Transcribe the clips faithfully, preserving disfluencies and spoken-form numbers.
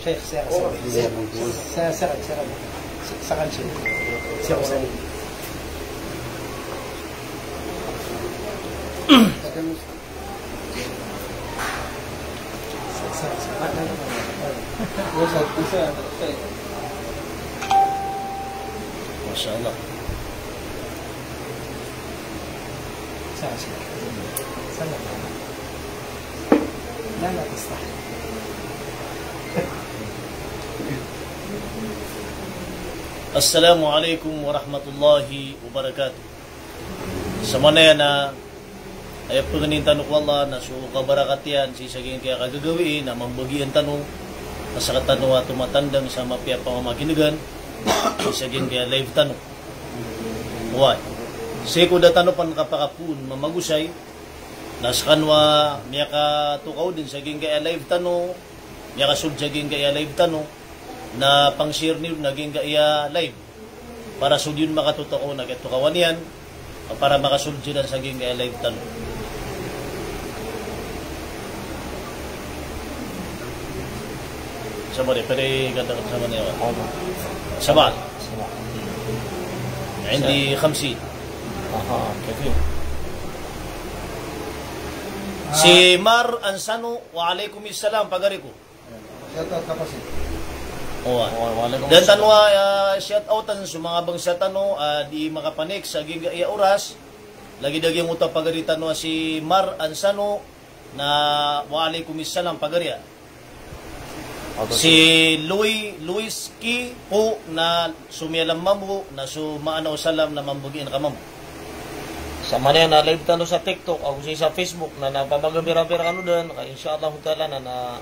Sheikh, Sheikh, Sheikh, Sheikh, Sheikh, Sheikh, Sheikh. Masha Allah. Assalamu alaikum warahmatullahi wabarakatuh. Samanaya na aya pangnin tano ko Allah na so kabarakat iyan sii sa giyangkaya kagagawii na mambagian tano, na sakatano a tomatandang sa mapiya a pamamakin'gan sii sa giyangkaya live tano. Oway. Sii ko da tano pn kapakapoon mamagosay, na skano a miyakatokaw dn sa giyangkaya live tano, miyakasold sa giyangkaya live tano, na pang-share niyo dn a giyangkaya live. Para so di on makatotokaw na kiyatokawan iyan, para makasold siran sa giyangkaya live tano. Sabar ya, pwede ka dapat sabar ya, Pak? Opo. Sabar. Sabar. Indi khamsin. Aha, kathir. Si Mar Ansano, wa alaikum salam, pagari ko. Shout out ka pa, sir. Oway. Oway, wa alaikum salam. Dn tano a, ah, shout out tano so manga bangsa tano a di makapanik sa giyangkaya oras. Lagid a giyangkoto a pagari tano a si Mar Ansano na wa alaikum salam pagari a. Opo, sir. Si Louis, Louis Ki po na so miyalam mambo na so maana o salam na mambagian ka mambo. Samanaya na live tano sa TikTok, ago sii sa Facebook, na, na pamagabirabira kano dn, ka insha Allahu ta'ala na, na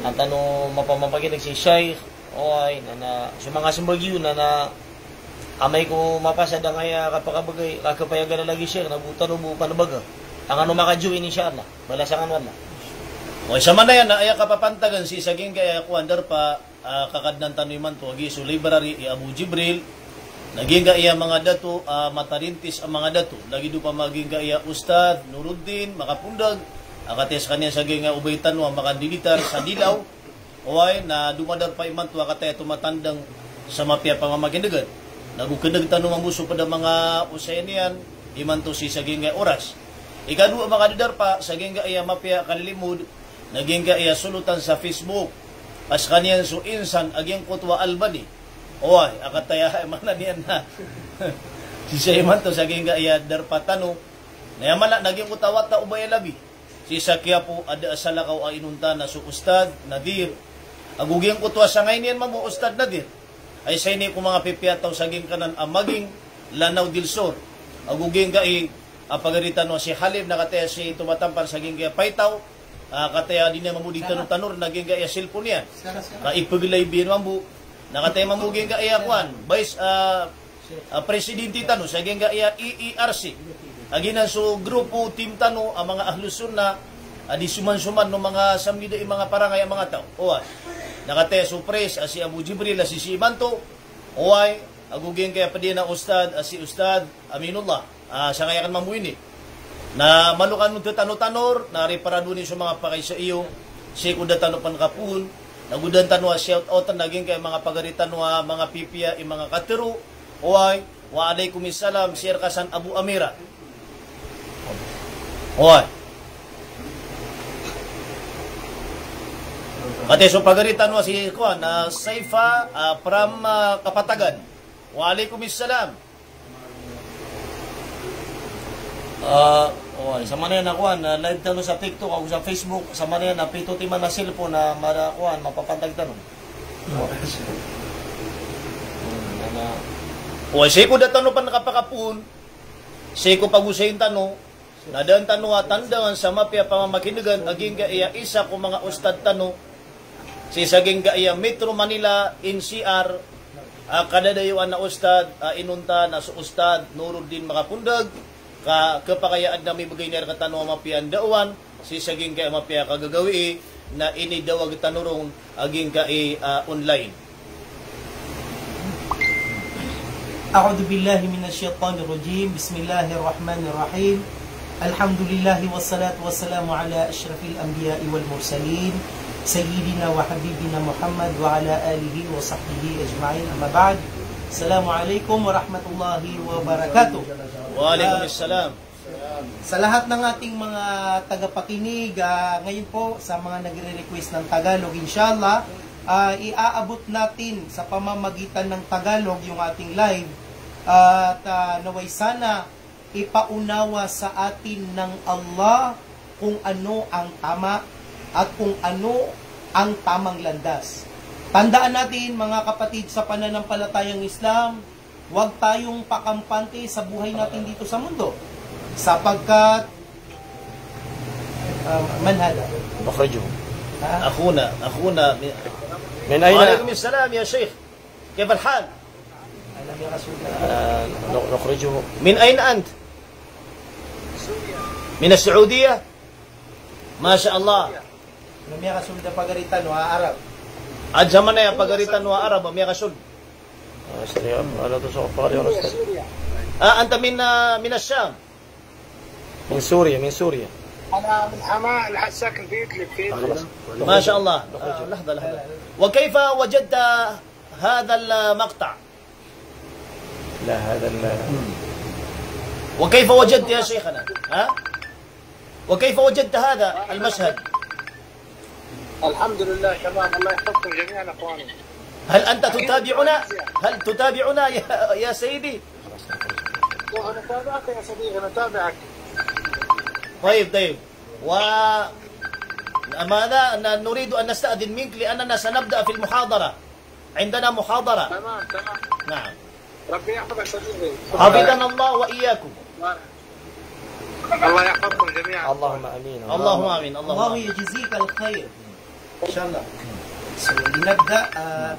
an tano mapamamakin'g si Sheikh, oway, na, na so manga smbag iyo na, na amay ko mapasad angkaya kapakabagay, ka kapayagan a lagid Sheikh, na bo tano bo panbaga. Angkano maka-join, insha Allah. Balasan kano Allah. Oway, samanaya na aya kapapantagan sii sa giyangkaya kowan, darpa, ah, kakadnan tano imanto a giya so library i Abu Jibril, na giyangkaya manga dato, ah, matarintis a manga dato. Lagid o pama giyangkaya Ustadh Nuruddin Makapondag, a kataya skaniyan sa giyangkaya o ba tano a makandiditar sa Dilaw. Oway, na domadarpa imanto a kataya tomatandang sa mapiya a pamamakin'gan. Nago kndg tano mambo so pd a manga osayan iyan imanto sii sa giyangkaya oras. Ikadowa a makadadarpa sa giyangkaya mapiya a kalilimod, na giyangkaya solotan sa Facebook a skaniyan so insan a giyangkoto a Albani. Oway, a kataya, maana niyan na sii sa imanto sa giyangkaya darpa tano. Na aya mala na giyangkoto a wata o ba aya labi. Sii sa Quiapo a da a salakaw a inonta na so Ustadh Nadir. Ago giyangkoto a sangay niyan mambo, Ustadh Nadir, a isa ini ko manga pipiya a taw sa giyangkanan a Maging, Lanao del Sur. Ago giyangkai a pagari tano a si Halib, na kataya si tomatampar sa giyangkaya paitaw, ah, kataya di niyan mambo di tano tanor na giyangkaya cellphone iyan. Ka ipag-live iyan mambo. Na kataya mambo giyangkaya kowan, vice, ah, ah, presidente tano sa giyangkaya E E R C. A giyanan so grupo, team tano a manga Ahlus Sunnah, a di somansoman o manga samida i manga parangay a manga taw. Oway. Na kataya so pres a si Abu Jibril a sisii imanto. Oway, ago giyangkaya pd iyan a ustadh a si Ustadh Aminullah. Ah, sangay akn mambo ini. Na malo kano tano tanor, na riparado ni so manga pakaisa iyo, sii ko da tano pn kapoon, nago da tano a shout out na giyangkaya manga pagari tano a manga pipiya i manga katharo, oway, wa alaikum salam, si Rkasan Abu Amira. Oway. Kataya so pagari tano a si kowan, ah, Saifa, ah, from, ah, Kapatagan. Wa alaikum salam. Ah, oway, samanaya na kowan, na live tano sa TikTok ago sa Facebook, samanaya na pito timan a cellphone na mada kowan, mapapantag tano. Oway, sii ko da tano pn kapakapoon, sii ko pagosayin tano, na da tano a tandangan sa mapiya a pamamakin'gan a giyangkaya isa ko manga ustadh tano, sii sa giyangkaya Metro Manila N C R, a kadadayoan a ustadh, a inonta na so Ustadh Nuruddin Makapondag, ka khapakay a adn a mibgay niyan rktano a mapiya a ndaowan, sii sa giyangkaya mapiya a kagagawii, na inidawag tano ron a giyangkai, ah, online. أعوذ بالله من الشيطان الرجيم. بسم الله الرحمن الرحيم. الحمد لله والصلاة والسلام على أشرف الأنبياء والمرسلين. سيدنا وحبيبنا محمد وعلى آله وصحبه أجمعين. أما بعد. السلام عليكم ورحمة الله وبركاته. Wa alaikum salam. Sa lahat ng ating mga tagapakinig, ah, ngayon po sa mga nagre-request ng Tagalog, inshallah, ah, iaabot natin sa pamamagitan ng Tagalog yung ating live. At, ah, naway sana ipaunawa sa atin ng Allah kung ano ang tama at kung ano ang tamang landas. Tandaan natin, mga kapatid sa pananampalatayang Islam, huwag tayong pakampante sa buhay natin dito sa mundo. Sapagkat, ah, man hada? نخرجه. Ha? أخونا، أخونا من، من أين؟ وعليكم السلام يا شيخ. كيف الحال؟ Alam niya kasulda. آه، ن-، نخرجه. من أين أنت؟ من السعودية؟ ما شاء الله. Alam niya kasulda pagaritan o Arab. Adn sa mana aya pagaritan o Arab a miyasold? آه، سوريا. أنا أتصل فقط يا أستاذ. آه، أنت من، آه، من الشام. من سوريا، من سوريا. أنا من حماة، الحين ساكن في إدلب، في إدلب. آه، خلاص. ما شاء الله. آه، لحظة، لحظة. وكيف وجدت هذا المقطع؟ لا، هذا ال- وكيف وجدت يا شيخنا؟ ها؟ وكيف وجدت هذا المشهد؟ الحمد لله، تمام. الله يحفظكم جميعًا، أخواني. هل أنت تتابعنا؟ هل تتابعنا يا، يا سيدي؟ نتابعك يا صديقي، نتابعك. طيب، طيب. و ماذا ن-، نريد أن نستأذن منك لأننا سنبدأ في المحاضرة. عندنا محاضرة. تمام، تمام. نعم. ربي يحفظك صديقي. حفظنا الله وإياكم. الله يحفظكم جميعًا. اللهم آمين. اللهم آمين. اللهم الله آمين. يجزيك الخير. Inshallah. So, linabda, ah,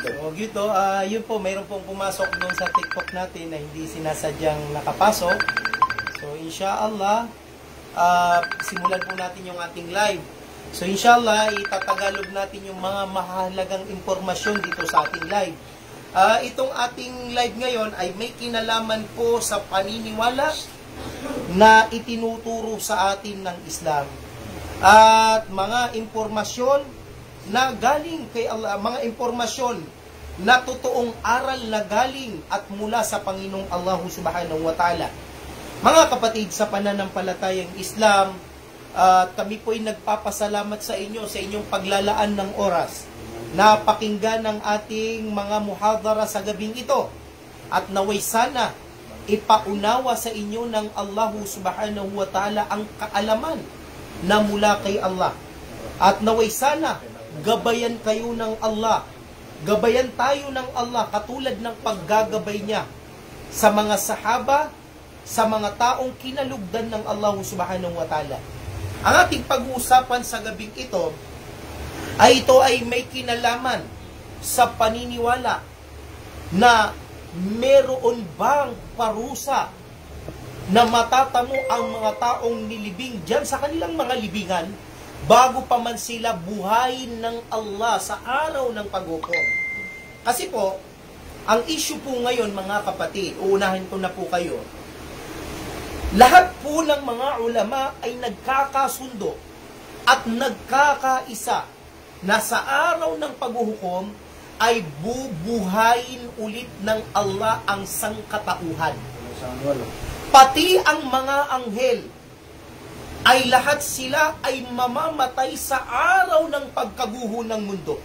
so, gito, ah, yun po, mayroon pong pumasok doon sa TikTok natin na hindi sinasadyang nakapasok. So, inshallah, ah, simulan po natin yung ating live. So, inshallah, itatagalog natin yung mga mahalagang impormasyon dito sa ating live. Ah, itong ating live ngayon ay may kinalaman po sa paniniwala na itinuturo sa atin ng Islam. At mga impormasyon na galing kay Allah, mga impormasyon na totoong aral na galing at mula sa Panginoong Allahu Subhanahu wa Ta'ala. Mga kapatid sa pananampalatayang Islam, at kami po'y nagpapasalamat sa inyo sa inyong paglalaan ng oras na pakinggan ang ating mga muhadara sa gabing ito. At naway sana ipaunawa sa inyo ng Allahu Subhanahu wa Ta'ala ang kaalaman na mula kay Allah. At naway sana gabayan kayo ng Allah. Gabayan tayo ng Allah katulad ng paggagabay niya sa mga sahaba, sa mga taong kinalugdan ng Allah Subhanahu wa Ta'ala. Ang ating pag-uusapan sa gabing ito ay ito ay may kinalaman sa paniniwala na meron bang parusa na matatamo ang mga taong nilibing diyan sa kanilang mga libingan bago pa man sila buhayin ng Allah sa araw ng paghukom. Kasi po, ang issue po ngayon, mga kapatid, uunahin ko na po kayo, lahat po ng mga ulama ay nagkakasundo at nagkakaisa na sa araw ng paghuhukom ay bubuhayin ulit ng Allah ang sangkatauhan. Pati ang mga anghel ay lahat sila ay mamamatay sa araw ng pagkaguho ng mundo.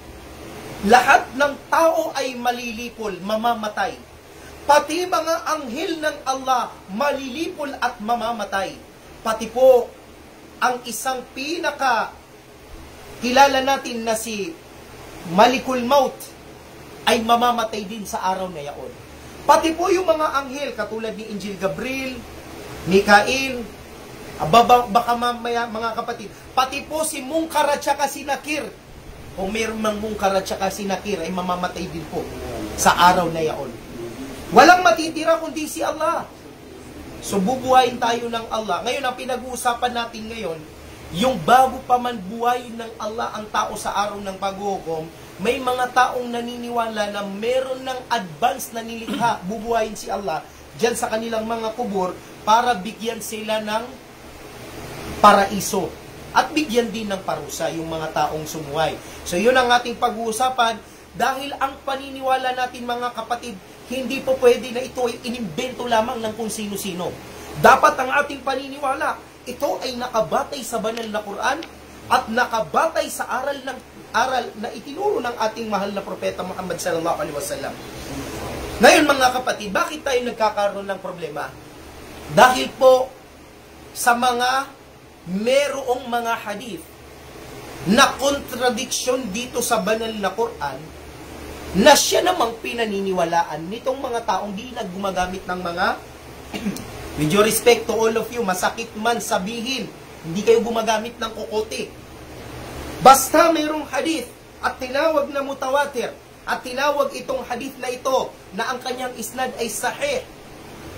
Lahat ng tao ay malilipol, mamamatay. Pati mga anghel ng Allah malilipol at mamamatay. Pati po ang isang pinaka kilala natin na si Malikul Maut ay mamamatay din sa araw na yaon. Pati po yung mga anghel katulad ni Angel Gabriel, Mikael, ah, baba-, baka mamaya, mga kapatid, pati po si Munkar at saka si Nakir, kung mayroon mang Munkar at saka si Nakir, ay mamamatay din po sa araw na yaon. Walang matitira kundi si Allah. So, bubuhayin tayo ng Allah. Ngayon, ang pinag-uusapan natin ngayon, yung bago pa man buhayin ng Allah ang tao sa araw ng paghuhukom, may mga taong naniniwala na meron ng advance na nilikha, bubuhayin si Allah, diyan sa kanilang mga kubur para bigyan sila ng paraiso. At bigyan din ng parusa yung mga taong sumuway. So, yun ang ating pag-uusapan, dahil ang paniniwala natin, mga kapatid, hindi po pwede na ito ay inimbento lamang ng kung sino-sino. Dapat ang ating paniniwala, ito ay nakabatay sa banal na Quran at nakabatay sa aral ng, aral na itinuro ng ating mahal na Propeta Muhammad sallallahu alaihi wasallam. Ngayon, mga kapatid, bakit tayo nagkakaroon ng problema? Dahil po sa mga merong mga hadith na kontradiksyon dito sa banal na Quran na siya namang pinaniniwalaan nitong mga taong di na gumagamit ng mga, with due respect to all of you, masakit man sabihin, hindi kayo gumagamit ng kokote. Basta merong hadith at tinawag na mutawatir, at tinawag itong hadith na ito na ang kanyang isnad ay sahih,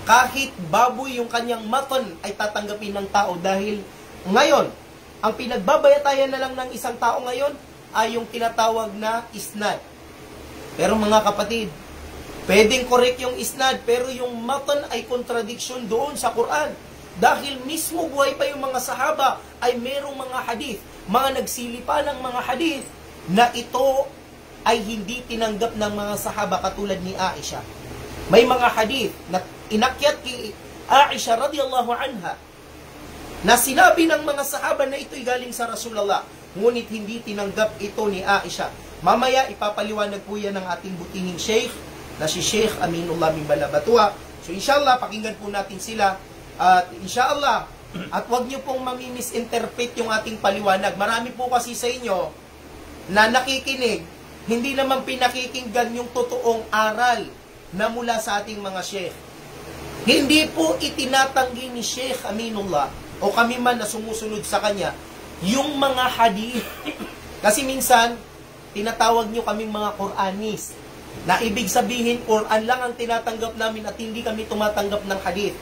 kahit baboy yung kanyang matan ay tatanggapin ng tao, dahil ngayon, ang pinagbabayatayan na lang ng isang tao ngayon ay yung tinatawag na isnad. Pero, mga kapatid, pwedeng correct yung isnad, pero yung matan ay kontradiksyon doon sa Quran. Dahil mismo buhay pa yung mga sahaba ay merong mga hadith, mga nagsilipan ng mga hadith na ito ay hindi tinanggap ng mga sahaba, katulad ni Aisha. May mga hadith na inakyat kay Aisha radiyallahu anha na sinabi ng mga sahaba na ito'y galing sa Rasulullah, ngunit hindi tinanggap ito ni Aisha. Mamaya ipapaliwanag po yan ng ating butihing sheikh na si Sheikh Aminullah Mimbalabatuwa. So, inshallah, pakinggan po natin sila. At inshallah, at wag niyo pong mami-misinterpret yung ating paliwanag. Marami po kasi sa inyo na nakikinig, hindi naman pinakikinggan yung totoong aral na mula sa ating mga sheikh. Hindi po itinatanggi ni Sheikh Aminullah o kami man na sumusunod sa kanya yung mga hadith. Kasi minsan, tinatawag niyo kaming mga Quranist. Na ibig sabihin, Quran lang ang tinatanggap namin at hindi kami tumatanggap ng hadith.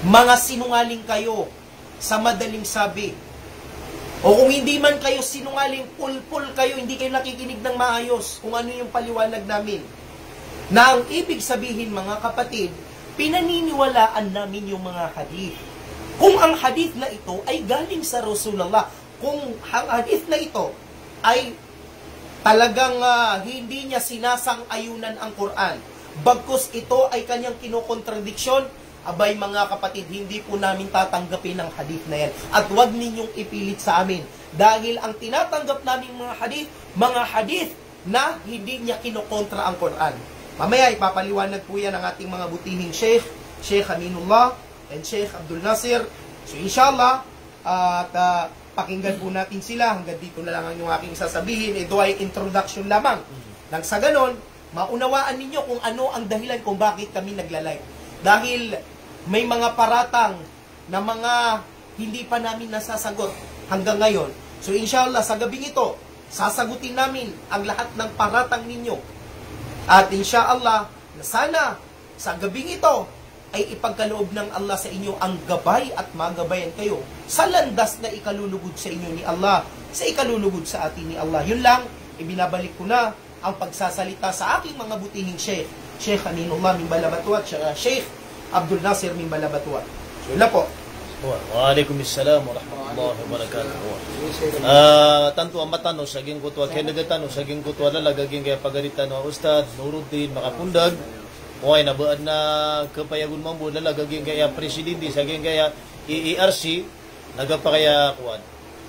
Mga sinungaling kayo. Sa madaling sabi. O kung hindi man kayo sinungaling, pulpul kayo, hindi kayo nakikinig ng maayos kung ano yung paliwanag namin. Na ang ibig sabihin, mga kapatid, pinaniniwalaan namin yung mga hadith. Kung ang hadith na ito ay galing sa Rasulullah, kung ang hadith na ito ay talagang, ah, hindi niya sinasang-ayunan ang Quran, bagkus ito ay kanyang kinokontradiksyon, abay, mga kapatid, hindi po namin tatanggapin ang hadith na yan. At wag ninyong ipilit sa amin. Dahil ang tinatanggap naming mga hadith, mga hadith na hindi niya kinokontra ang Quran. Mamaya, ipapaliwanag po yan ng ating mga butihing sheikh, Sheikh Aminullah and Sheikh Abdul Nasir. So, inshallah, at, ah, pakinggan po natin sila. Hanggang dito na lang ang yung aking sasabihin. Ito ay introduction lamang. Nang sa ganon, maunawaan ninyo kung ano ang dahilan kung bakit kami nagla-live. Dahil may mga paratang na mga hindi pa namin nasasagot hanggang ngayon. So, inshallah, sa gabing ito, sasagutin namin ang lahat ng paratang ninyo. At inshallah, na sana sa gabing ito ay ipagkaloob ng Allah sa inyo ang gabay at magabayan kayo sa landas na ikalulugod sa inyo ni Allah, sa ikalulugod sa atin ni Allah. Yun lang, ibinabalik ko na ang pagsasalita sa aking mga butihing sheikh, Sheikh Aminullah Mimbalabatuwa at saka Sheikh Abdul Nasir Mimbalabatuwa. So, yun lang po. Wa, wa alaikum assalam wa rahmatullahi wa barakatuh. Ah, tanto a matanos a giyangkoto a kiyandega tano sa giyangkoto a lalag a giyangkaya pagari tano a Ustadh Nuruddin Makapundag. Oway, na ba adn a kapayagon mambo a lalag a giyangkaya presidente sa giyangkaya E E R C, na giyangkaya kowan.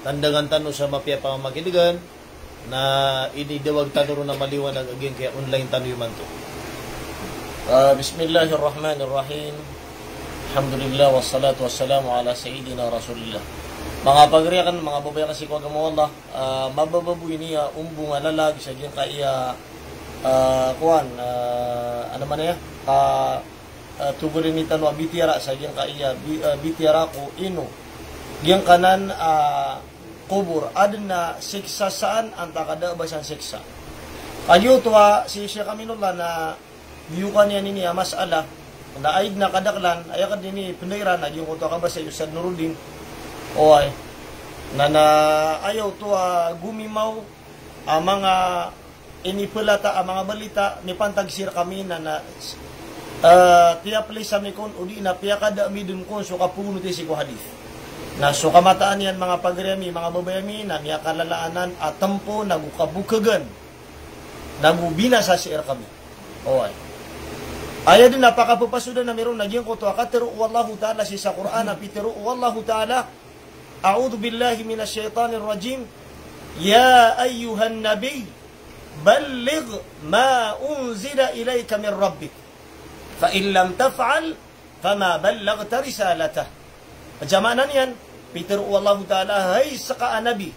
Tandangan tano sa mapiya a pamamakin'gan, na inidawag tano ron a maliwanag a giyangkaya online tano imanto. Ah, bismillahirrahmanirrahim. Alhamdulillah, wassalatu wassalamu ala sayyidina Rasulillah. Manga pagari akn, manga babay akn sii ko agama o Allah, ah, mababa bo ini a ombong a lalag sa giyangkaya, ah, kowan, ah, ano man aya, ah, ah, togorin tano a bitiyara sa giyangkaya, bi-, ah, bitiyara ko ino. Giyangkanan, ah, kobor, adn a siksa san antaa ka da a ba san siksa. Kagiya oto a si Sheikh Aminullah na biyokan iyan ini a masala, na aya dn a kadaklan, aya ka dn ini pndaira na giyangkoto a kabasa i Ustadh Nuruddin. Oway. Na, na aya oto a gomimaw a manga inipelata a manga balita, mipantag sii rkami na, na, eh, piya-place ami kon, odi na piyakada ami dn kon so kapogonoti sii ko hadith. Na so kamataan iyan, manga pagari ami, manga babay ami, na miyakalalanan a tempo nago kabokegan, nago binasa sii rekami. Oway. Aya den a pakapepasodan ami ron na giyangkoto a katero o Allahu Ta'ala sii sa Qur'an, a pitero o Allahu Ta'ala, A'udhu billahi minash shaitanir rajim. Ya ayyuhan nabi, balligh ma unzila ilayka min rabbik. Fa in lam taf'al, fama ballaghta risalatah. Aya maana niyan, pitero o Allahu Ta'ala, hay seka a Nabi,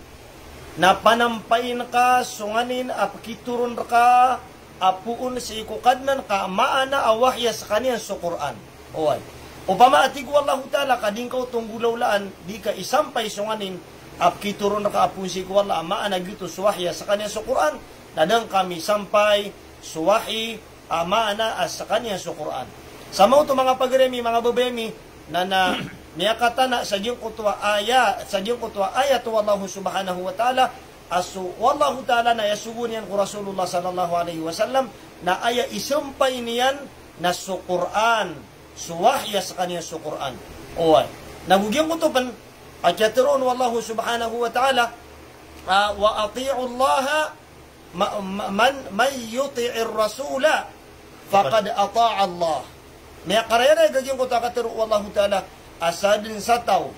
na panampayin ka so nganin a pekitoron reka a poon sii ko Kadnan ka maana a wahi a sekaniyan so Qur'an. Oway. Opama a tig o Allahu Ta'ala ka di ngka oto nggolawlaan, di ka isampay so nganin a pekitoron reka a poon sii ko Allah a maana giyoto so wahi a sekaniyan so Qur'an, na da ngka misampay so wahi a maana a sekaniyan so Qur'an. Sa maoto, manga pagari ami, manga babay ami, na, na miyakatana sa giyangkoto a aya, sa giyangkoto a ayat o Allahu Subhanahu wa Ta'ala, a so Allahu Ta'ala na iyasogo niyan ko Rasulullah sallallahu alaihi wasallam, na aya isampay niyan na so Qur'an, so wahi a sekaniyan so Qur'an. Oway. Nago giyangkoto pen a kiyateroon o Allahu Subhanahu wa Ta'ala, a, wa ati'ullaha Ma-, ma-, man, man yuti'ir rasula faqad ata'a Allah. Miyakarayarayag a giyangkoto a katero o Allahu Ta'ala a sadn sa taw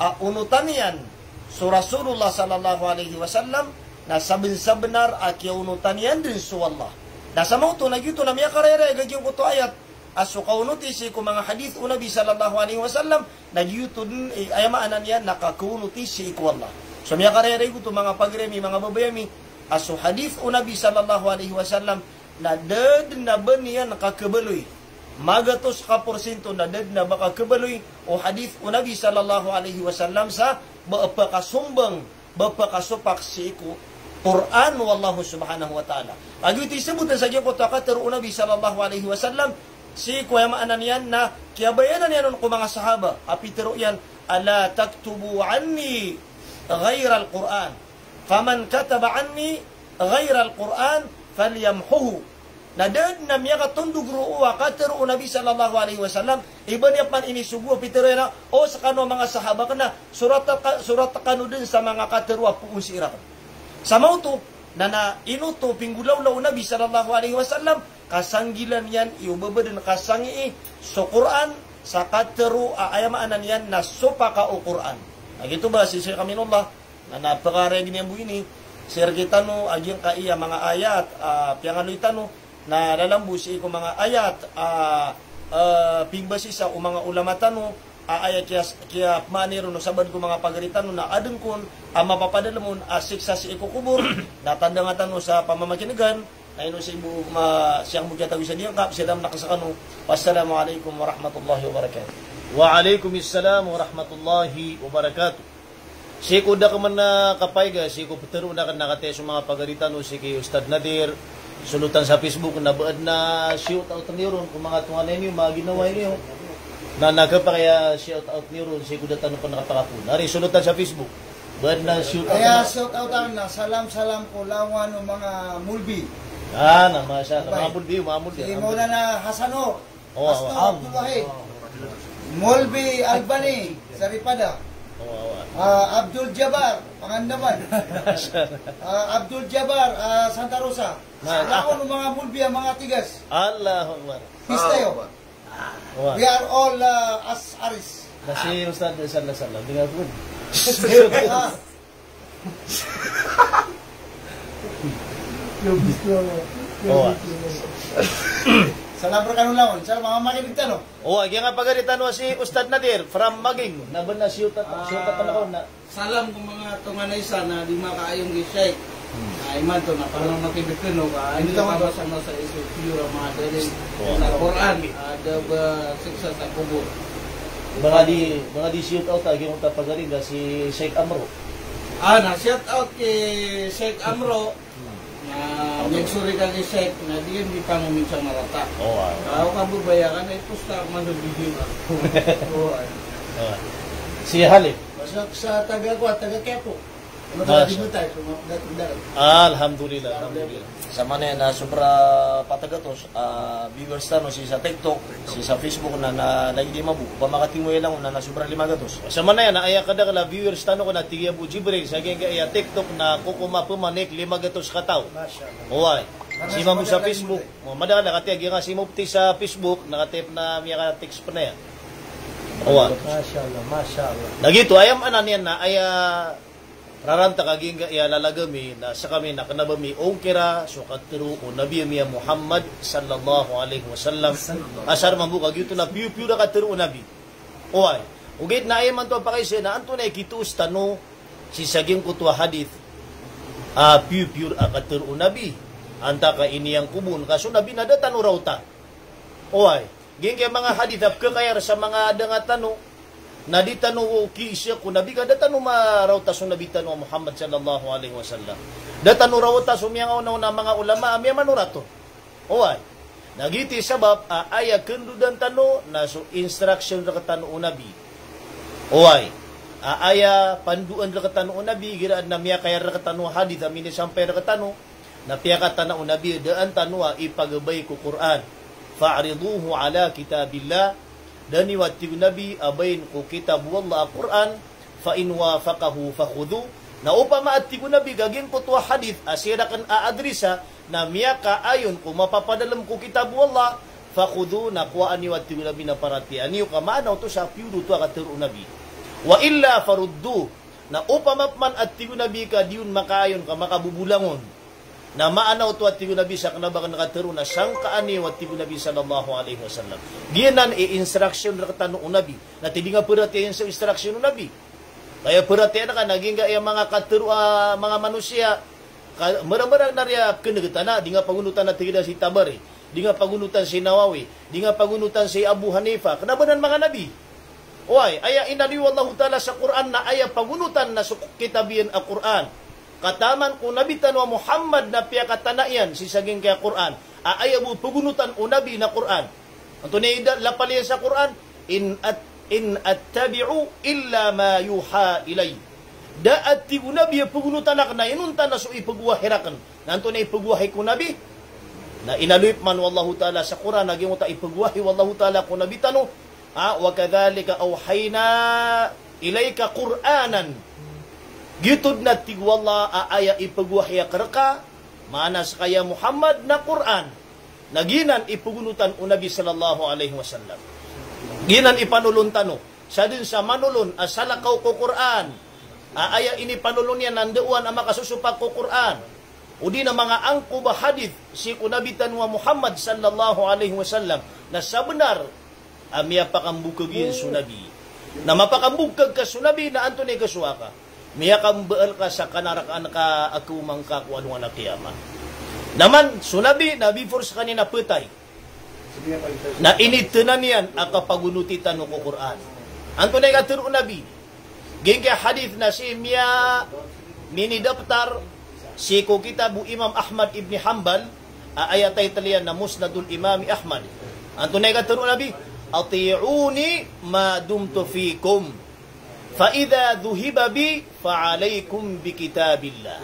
a onotan iyan so Rasulullah sallallahu alaihi wasallam, na sabn-sabnar a kiyaonotan iyan dn so Allah. Na sa maoto na giyoto na miyakarayarayag a giyangkoto a ayat a so kaonoti sii ko manga hadith o Nabi sallallahu alaihi wasallam, na giyoto dn, eh, aya maana niyan na kakaonoti sii ko Allah. So miyakarayarayag oto, manga pagari ami, manga babay ami, a so hadith o Nabi sallallahu alaihi wasallam na da dn a ba niyan kakhabaloy. Magatos ka porsinto na da dn a ba kakhabaloy o hadith o Nabi sallallahu alaihi wasallam sa ba pakasombang ba pakasopak sii ko Qur'an o Allahu Subhanahu wa Ta'ala. Ago ito i sabot sa giyangkoto a katero o Nabi sallallahu alaihi wasallam, sii ko aya maana niyan na kiyabayanan iyan on ko manga sahaba a pitero iyan, "Ala taktubu anni ghairal Qur'an. Faman kataba anni ghairal Qur'an falyamhuhu." Na da dn a miyakatondog roo a katero o Nabi sallallahu alaihi wasallam, i ba niyan pman inisogo a pitero iyan a, o sekano a manga sahaba aken, na sorat ka-, sorat kano dn sa manga katero a poon sii raken. Sa maoto, na, na ino oto pinggolawla o Nabi sallallahu alaihi wasallam, ka sanggilaan iyan i o ba ba dn kasangii so Qur'an sa katero a aya maana niyan na sopaka o Qur'an. Na giyoto ba si Sheikh Aminullah, na, na pakaregn iyan bo ini sii rekitano a giyangkaya manga ayat a piyangaloy tano, na lalambo sii ko manga ayat a, a, pingbasisa o manga ulama tano a aya kiya-, kiyapmaana iron o sabaad ko manga pagari tano na adn kon a mapapadalm on a siksa sii ko kobor, na tandanga tano sa pamamakinegan, na ino sii bo ma-, siyang bo kiyatawi sa diyangka, sii dam na kasakano. Wassalamu alaikum warahmatullahi wabarakatuh. Wa alaikumussalam warahmatullahi wabarakatuh. Sii ko da ka man a kapaiga, sii ko ptharoon aken na katii so manga pagari tano, sii ki Ustadh Nadir, solotan sa Facebook, na ba adn a shout out niyo ron ko manga tonganay niyo, manga ginawai niyo. Na, na kapakay a shout out niyo ron, sii ko da tano pn kapakapoon. Ari, solotan sa Facebook. Ba adn a shout out. Aya shout out aken na, salam, salam ko langowan o manga molbi. Ah, na, masha Allah. Manga molbi, manga molbi. Si Maulana Hasano. Awa, awa. Asto Abdullahi. Molbi Albani, Saripada. Awa, awa. Ah, Abdul Jabbar, Pangandaman. Ah, Abdul Jabbar, ah, Santa Rosa. Na, sa laon o manga molbi a manga tigas. Allahu Akbar. Pista iyo. Awa. We are all, ah, Ash'aris. Na si Ustadh sallallahu alaihi wasallam, dengar pun. Ah. Salam rekano langon. Salam, manga makinig tano. O, giyangkai a pagari tano si Ustadh Nadir from Maging. Na ba adn a shout out, shout out tano na. Salam ko manga tonganay sa na di makaayon ki Sheikh. Hmm. Na imanto na pamamakinig kano ka, ino ka masa-masa iso piyora manga dalil sa Qur'an, a da ba siksa sa kobor. Ba nga di, ba nga di shout out a giyangkoto a pagari nga si Sheikh Amro. Ah, na shout out ki Sheikh Amro. Na miyagsorry ka ki Sheikh, na di, di pangomin sa marata. O, ah. Ka o kababaya ka na ipost ka man so video ka. O, ah. Ah. Si Halid. Basta sa taga ko, taga Quiapo. Alhamdulillah, alhamdulillah. Sa manaya na sobra pat gatos a viewers tano sii sa TikTok, sii sa Facebook na, na lagid i mambo. Opama ka timo iyan langon na, na sobra lima gatos. Sa manaya na aya kadakel a viewers tano ko na tig i Abu Jibril sa giyangkaya TikTok na kokomapen man i lima gatos kataw. Masha Allah. Oway. Sii mambo sa Facebook. Madakel a katii a giyangkai si Mufti sa Facebook, na katii pen a miyaka-text pen aya. Oway. Masha Allah, masha Allah. Na giyoto, aya maana niyan na aya raranta ka giyangkaya lalagami na sekami na kena ba mi ongkira so katero o Nabi ami a Muhammad sallallahu alaihi wasallam. Asar mambo ka giyoto na piyo-piyo a katero o Nabi. Oway. Ogaid na aya imanto a pakaisa na antonaa i kitoos tano sii sa giyangkoto a hadith a piyo-piyo a katero o Nabi. Antaa ka iniyangkob on ka so Nabi na da tano raota. Oway. Giyangkaya manga hadith a pekakayar sa manga adang a tano na di tano kiisa ko Nabi ka da tano maraota so Nabi tano a Muhammad sallallahu alaihi wasallam. Da tano raota so miyangaonaona a manga ulama a miyamanorato. Oway. Na giyoto i sabap a aya kendodan tano na so instruction rektano o Nabi. Oway. A aya pandoan rektano o Nabi, igira aden a miyakayar rektano a hadith a minisampay rektano, na piyakatana o Nabi, daan tano a ipagabay ko Qur'an. Fa'riduhu ala kitabillah. Da niyo, a tig o Nabi, abayin ko kitab o Allah a Qur'an. Fa in wafaqahu fakhudhu. Na opama, a tig o Nabi, ka giyangkoto a hadith a sii raken a adrisa na miyakaayon ko mapapadalem ko kitab o Allah, fakhudhu, na kowaa niyo, a tig o Nabi, na paratiyayaan iyo, ka maana oto sa piyo oto a katero o Nabi. Wa illa farudduh. Na opama peman, a tig o Nabi, ka di on makaayon ka makabobolangon, na maana oto, a tig o Nabi, sa kena ba aken katero na sangkaan iyo, a tig o Nabi sallallahu alaihi wasallam. Giyanan i instruction rektano o Nabi. Na tig di nga paratiyayaan so instruction o Nabi. Kaya paratiyayaan ka na giyangkaya manga katero a manga manosiya, ka, mera-mera na riya keneg tana, di nga pagonotan, a tig iran, si Tabari, di nga pagonotan si Nawawi, di nga pagonotan si Abu Hanifa. Kena ba anan manga nabi. Oway, aya inaloy o Allahu Ta'ala sa Qur'an na aya pagonotan na so kitab iyan a Qur'an. Ka taman ko Nabi tano a Muhammad na piyakatana iyan sii sa giyangkaya Qur'an a aya bo pagonotan o Nabi na Qur'an. Antonaa i da-, lapal iyan sa Qur'an? In at-, in attabi'u illa ma yuha ilay. Da, a tig o Nabi, a pagonotan aken na inonta na so ipagwahi raken. Na antonaa i ipagwahi ko Nabi? Na inaloy peman o Allahu Ta'ala sa Qur'an a giyangkoto a ipagwahi o Allahu Ta'ala ko Nabi tano, a, wa kadhalika awhayna ilayka Qur'anan. Giyoto den, a tig o Allah, a aya ipagwahi aken reka, maana seka, ya Muhammad, na Qur'an. Na giyanan i pagonotan o Nabi sallallahu alaihi wasallam. Giyanan i panolon tano. Sa den sa manolon a salakaw ko Qur'an a aya inipanolon iyan na ndao a makasosopak ko Qur'an, odi na manga angkob a hadith sii ko Nabi tano a Muhammad sallallahu alaihi wasallam, na sabenar a miyapakambokeg iyan so Nabi. Na mapakambokeg ka so Nabi na antonaa i kasowa ka? Miyakambaal ka sa kanarakaan ka a kaoma ngka ko alongan a qiyamah. Na man so Nabi na before sekaniyan na petay, na initenan iyan a kapagonoti tano ko Qur'an. Antonaa i katero o Nabi? Giyangkaya hadith na sii miya-, minidaptar sii ko kitab o Imam Ahmad ibn Hanbal, a aya title iyan na Musnadul Imam Ahmad. Antonaa i katero o Nabi? "Ati'uni ma dumtu fikum, fa idha dhuhiba bi, fa alaykum bi kitabillah."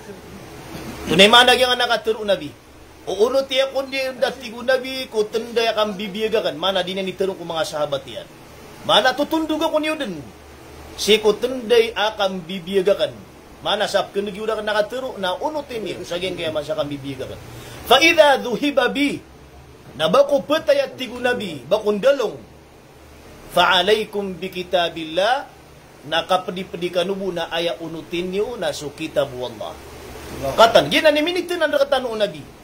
Antonaa i maana giyangkanan a katero o Nabi? O onoti ako niyo den, a tig o Nabi, ko tenday a kambibiyag aken. Maana di niyan itero ko manga sahabat iyan. Maana totondog ako niyo den sii ko tenday a kambibiyag aken. Maana sa pekeneg iyo raken a katero na onoti niyo sa giyangkaya masa a kambibiyag aken. Fa idha dhuhiba bi, na ba ko petay, a tig o Nabi, ba ko ndalong, fa alaykum bi kitabillah, na kapedipedi kano bo na aya onoti niyo na so kitab o Allah. Katan, giyanan i minitenan rektano o Nabi.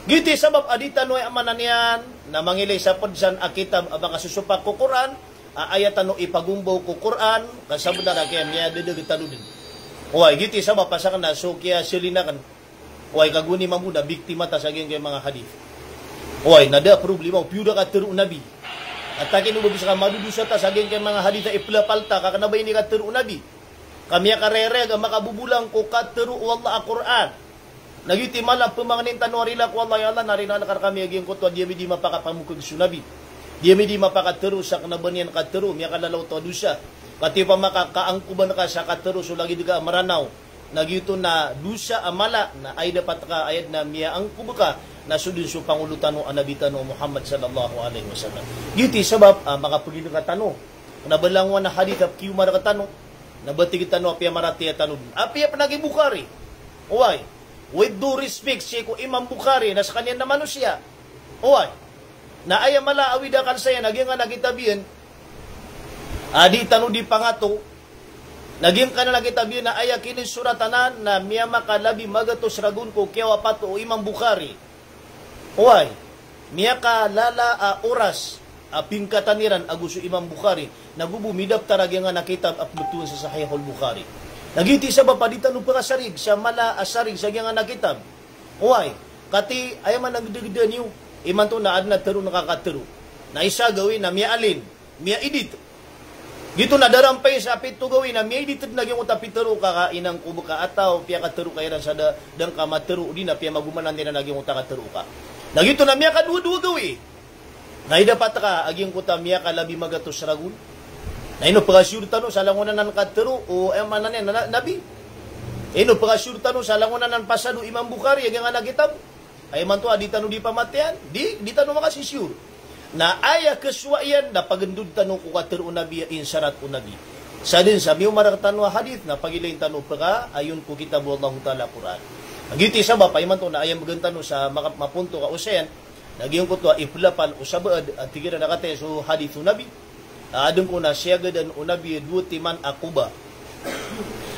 Giyoto i sabap a di tano, aya maana niyan, na mangilay sa ped san a kitab a makasosopak ko Qur'an, a aya tano ipagombaw ko Qur'an, ka sabenar a kiyamiyadedeg tano den. Oway, giyoto i sabap a saken na so kiyaselin aken. Oway, ka gowani mambo na biktima ta sa giyangkaya manga hadith. Oway, na da problema o piyo da katero o Nabi. Antaa ki no ba bisa ka madodosa ta sa giyangkaya manga hadith a ipelapal ta, ka kena ba ini katero o Nabi? Ka miyakarereg a makabobolang ko katero o Allah a Qur'an. Na giyoto i mala a pemangnin tano a rila ko Allah, ya Allah, na rila ka rekami a giyangkoto a di ami di mapakapamokeg so Nabi. Di ami di mapakatero sa kena ba niyan katero, miyakalalaw oto a dosa. Katii opama ka kaangkoban ka sa katero so lagid ka a Meranaw. na giyoto na dosa a mala, na aya dapat ka aya dn a miyaangkob ka, na so dn so pangolo tano a Nabi tano Muhammad sallallahu alaihi wasallam. Giyoto i sabap a makapagilay ka tano, na ba langowan a hadith a pkiyoma rktano, na ba tig tano a piyamaratiyaya tano dn. Apiya pn a gi Bukhari. Oway. With due respect sii ko Imam Bukhari, na skaniyan na manosiya. Oway. Na aya mala a awid akal saya, na giyangkanan a kitab iyan, a di tano di pangato, na giyangkanan a kitab iyan, na aya kinisorat anan, na miyamakalabi magatos ragon ko kiyawapat o Imam Bukhari. Oway, miyakalala a oras a pingkatan iran ago so Imam Bukhari, na go bo midaptar a giyangkanan a kitab a pmbtowan sa Sahihul Bukhari. Na giyoto i sabap a di tano pkasarig sa mala a sarig sa giyangkanan a kitab. Oway, katii aya man a gdagda niyo, imanto na adn a tharoon ka katharo. Na isa a gawii na miyaalin, miya-edit. Giyoto na darampay sa pito gawii na miya-edit dn a giyangkoto a pitharo ka, ka inangkob ka a taw, piyakatharo ka iran sa da, da ngka matharo, odi na piyamagomanan iran a giyangkoto a katharo ka. Na giyoto na miyakadowa-dowa gawii. Na aya dapat ka a giyangkoto a miyakalabi magatos ragon. Na ino pkasure tano sa langon anan katharo o, aya maana niyan na, Nabi? Ino pkasure tano sa langon anan pasad o Imam Bukhari a giyangkanan a kitab? Aya imanto a di tano di pamatiyan, di, di tano makasisure. Na aya khasowa iyan na pagndod tano ko katharo o Nabi a insarat o Nabi. Sadn sa miyomark tano a hadith na pagilayn tano pkaayon ko kitab o Allahu Ta'ala a Qur'an. Na giyoto i sabap a imanto na aya mbgan tano sa maka-, mapontok a osayan, na giyangkoto a iplapal o sabaad a tig iran a kataya so hadith o Nabi. A adn ko na siyagadan o Nabi a dowa timan a Quba.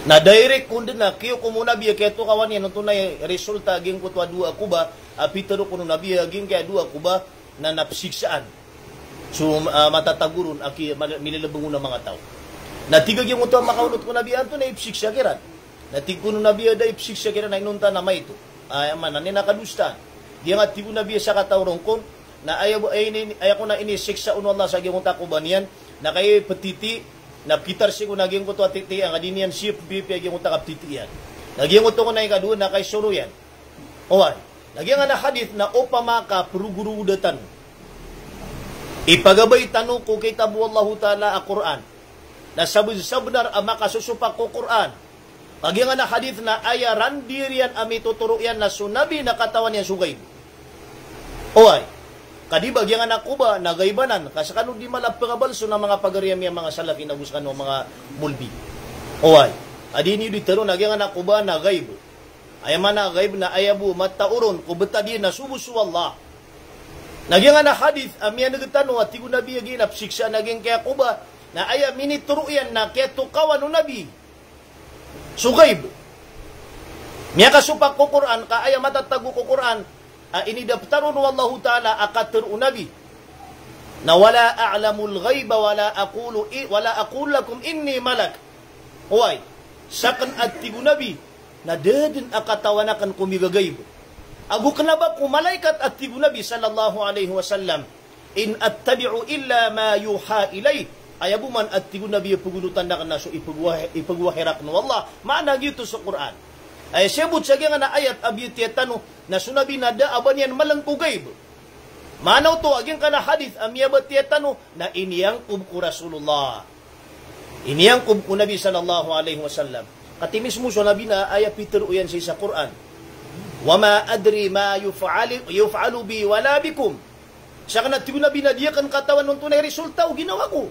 Na direct kon dn a kiyokom o Nabi a kiyatokawan iyan o antonaa i resulta a giyangkoto a dowa a Quba, a pitharo kon o Nabi a giyangkaya dowa a Quba na, na psiksaan so, ah, matatago ron a ki-, ma-, milelebeng on a manga taw. Na tig a giyangkoto a makaonot ko Nabi a antonaa i psiksa kiran. Na tig kon o Nabi a da i psiksa kiran a inonta na maito. Aya maana niyan na kadosaan. Giyangkai a tig o Nabi a sakataw ron kon, na aya bo, aya ini, aya kon a inisiksa on o Allah sa giyangkoto a Quba niyan, na kagiya ptiti, na pkitar sii ko na giyangkoto a titi, a ka di niyan sii pmpipiya giyangkoto a kaptiti iyan. Na giyangkoto kon a ikadowa, na kagiya soro iyan. Oway. Na giyangkanan a hadith na opama ka progorogod tano. Ipagabay tano ko kitab o Allahu Ta'ala a Qur'an. Na sabn-, sabnar a makasosopak ko Qur'an. Giyangkanan a hadith na aya randir iyan a mitotoro iyan na so Nabi na katawan iyan so ghaib. Oway. Ka di ba giyangkanan a Quba na ghaib anan, ka skano di mala pkabalson a manga pagari ami a manga Salafi ago skano a manga Molbi. Oway. Ka di niyo di tharoon a giyangkanan a Quba na ghaib. Aya maana a ghaib na aya bo matao ron ko btad iyan na so bo so Allah. Na giyangkanan a hadith a miyaneg tano a tig o Nabi a giya na psiksaan a giyangkaya Quba, na aya minitoro iyan na kiyatokawan o Nabi so ghaib. Miyakasopak ko Qur'an, ka aya matatago ko Qur'an a inidaptar on o Allahu Ta'ala a katharo o Nabi na, "Wala a'lamul ghaiba wala aqulu i-, wala aqulu lakum inni malak." Oway, sakn a tig o Nabi, na da dn a katawan akn ko migaghaib. Ago kna ba ko malaikat a tig o Nabi sallallahu alaihi wasallam, "In attabi'u illa ma yuha ilay." Aya bo man a tig o Nabi a pagonotan akn na so ipagwahi-, ipagwahi rakn o Allah. Maana giyoto so Qur'an. Aya siyabot sa giyangkanan a ayat a biyatiya tano, na so Nabi na da a ba niyan malng ko ghaib. Maana oto a giyangkanan a hadith a miyabatiya tano na iniyangkob ko Rasulullah. Iniyangkob ko Nabi sallallahu alaihi wasallam. Katii mismo so Nabi na aya pitharo iyan sii sa Qur'an, "Wa ma adri ma yuf'ali-, yuf'alu bi wala bikum." Sakn a tig o Nabi na di akn katawan o antonaa i resulta o ginawa ko.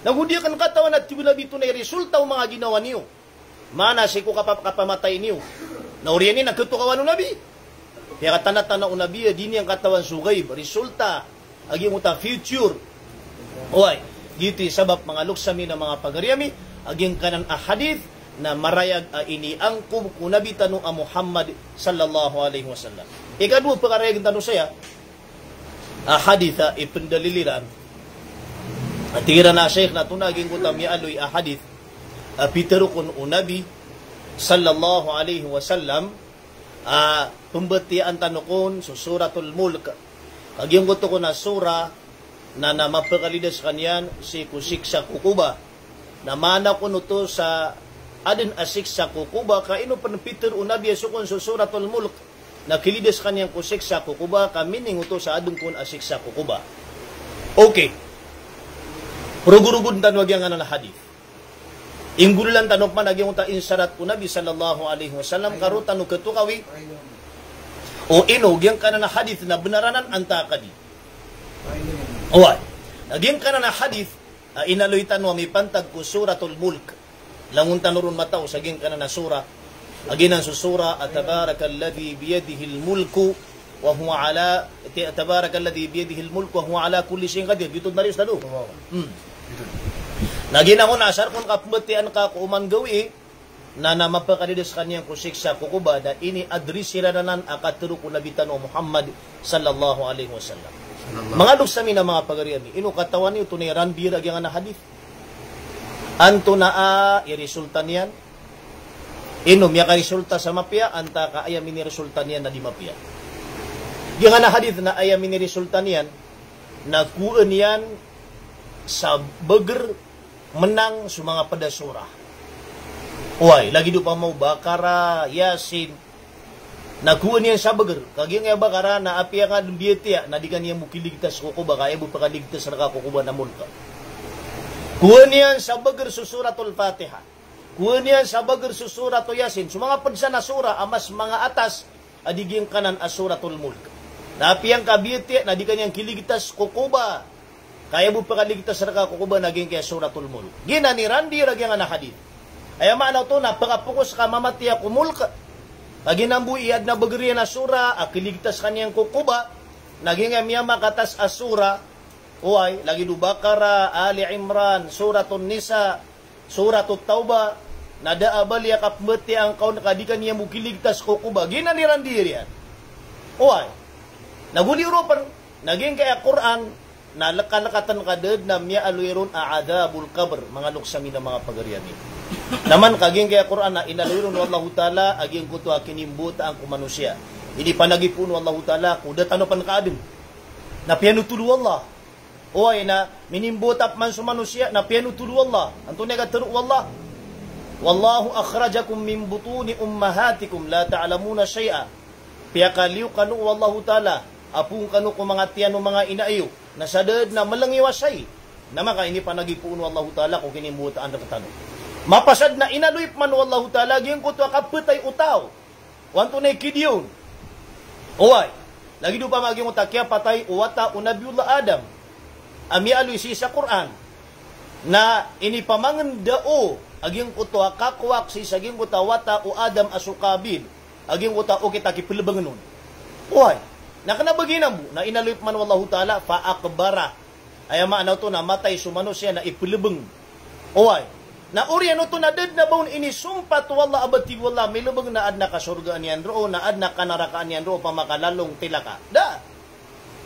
Nago di akn katawan a tig o Nabi antonaa i resulta o manga ginawa niyo. Maana sii ko kapa-, kapamatay niyo. Na oriyan iyan na kiyatokawan o Nabi. Piyakatanatana o Nabi a di niyan katawan so ghaib, resulta, a giyangkoto a future. Oway, giyoto i sabap manga loks ami na manga pagari ami, a giyangkanan a hadith na marayag a iniyangkob ko Nabi tano a Muhammad sallallahu alaihi wasallam. Ikadowa a pakarayagn tano saya, a hadith a ipndalil iran. A tig iran a Shaykh na antonaa giyangkoto a miyaaloy a hadith a pitharo kon o Nabi sallallahu alaihi wasallam, a pmbatiyaan tano kon so Suratul Mulk. Ka giyangkoto kon a surah na, na mapakalidas skaniyan sii ko siksa ko Quba. Na maana kon oto sa adn a siksa ko Quba, ka ino pn pitharo o Nabi a so kon so Suratul Mulk na kilidas skaniyan ko siksa ko Quba, ka meaning oto sa adn kon a siksa ko Quba. Okay. Progorogod tano a giyangkanan a hadith. Inggolalan tano pman a giyangkoto a insarat o Nabi sallallahu alaihi wasallam, ka roo tano khatokawi o ino giyangkanan a hadith na benar anan antaa ka di. Oway. Na giyangkanan a hadith a inaloy tano a mipantag ko Suratul Mulk. Langon tano ron matao sa giyangkanan a surah. A giyanan so surah a Tabarakalladhi biyadihil mulku wa huwa ala, ti-, Tabarakalladhi biyadihil mulku wa huwa ala kulli shay'in qadir. Giyoto na riyo sa tado. Hmm. Na giyanan kon a asar kon kapembetiyaan ka ko oman gawii, na, na mapakadeda sekaniyan ko siksa ko koba, na ini adrisi ranan a katharo ko Nabi tano Muhammad sallallahu alaihi wasallam. Sallallahu. Manga loks ami na manga pagari ami, ino katawan iyo, antonaa i randiya a giyanan a hadith? Antonaa i resulta niyan? Ino miyakaresulta sa mapiya, antaa ka aya miniresulta niyan na di mapiya? Giyanan a hadith na aya miniresulta niyan na kowaan iyan sa bager menang so manga ped a surah. Oway, lagid opama o Baqarah, Yasin. Na kowaan iyan sa bager. Ka giyangkaya Baqarah na apiya ka den biyatiya, na di ka niyan bo kiligtas ko koba, ka aya bo pakaligtas reka ko koba na Mulk. Kowaan iyan sa bager so Suratul Fatiha. Kowaan iyan sa bager so Suratul Yasin. So manga ped san a surah a mas manga atas a di giyangkanan a Suratul Mulk. Na apiya ngka biyatiya na di ka niyan kiligtas ko koba, ka aya bo pakaligtas reka ko koba na giyangkaya Suratul Mulk. Giyanan i randiya a giyanan a hadith. Aya maana oto na pakapokas ka mamatiya ko Mulk. Ka giyanan bo i aden a bager iyan a surah a kiligtas ka niyan ko koba, na giyangkaya miyamakatas a surah, oway, lagid o Baqarah, Ali Imran, Suratun Nisa, Suratut Tawbah, na da a bali a kapembetiyaan ka on ka di ka niyan bo kiligtas ko koba. Giyanan i randiya iyan. Oway. Na goli oropen, na giyangkaya Qur'an, na lekalekaten ka da den a miyaaloy ron a adhabul qabr, manga loks ami na manga pagari ami. Na man ka giyangkaya Qur'an na inaloy ron o Allahu Ta'ala a giyangkoto a kinimbotaan ko manosiya. Inipanagipoon o Allahu Ta'ala ko da tano pen kaaden. Na piyanotol o Allah. Oway, na minimboota pman so manosiya, na piyanotol o Allah. Antonaa i katharo o Allah? "Wallahu akhrajakum min butuni ummahatikum la ta'lamuna shay'a." Piyakaliyo kano o Allahu Ta'ala a poon kano ko manga tiyan o manga ina iyo, na sa da den a meleng iyo a shayi. Na maka inipanagipoon o Allahu Ta'ala ko kinimbotaan rektano. Mapasad na inaloy pman o Allahu Ta'ala giyangkoto a kapatay o taw. O antonaa i kidiya on? Oway. Lagid opama giyangkoto a kiyapatay o wata o Nabiyullah Adam a miyaaloy sii sa Qur'an. Na inipamangendao a giyangkoto a kakowak sii sa giyangkoto a wata o Adam a so Qabil a giyangkoto a okit a kipelebengen on. Oway. Na kena ba giyanan bo, na inaloy pman o Allahu Ta'ala, fa aqbara. Aya maana oto na matay so manosiya na ipelebeng. Oway. Na oriyan oto na da den a ba on inisompat o Allah a ba, tig o Allah, milebeng na aden a kasorgaan iyan roo, na aden a kanarakaan iyan roo opama ka lalong tilaka. Da.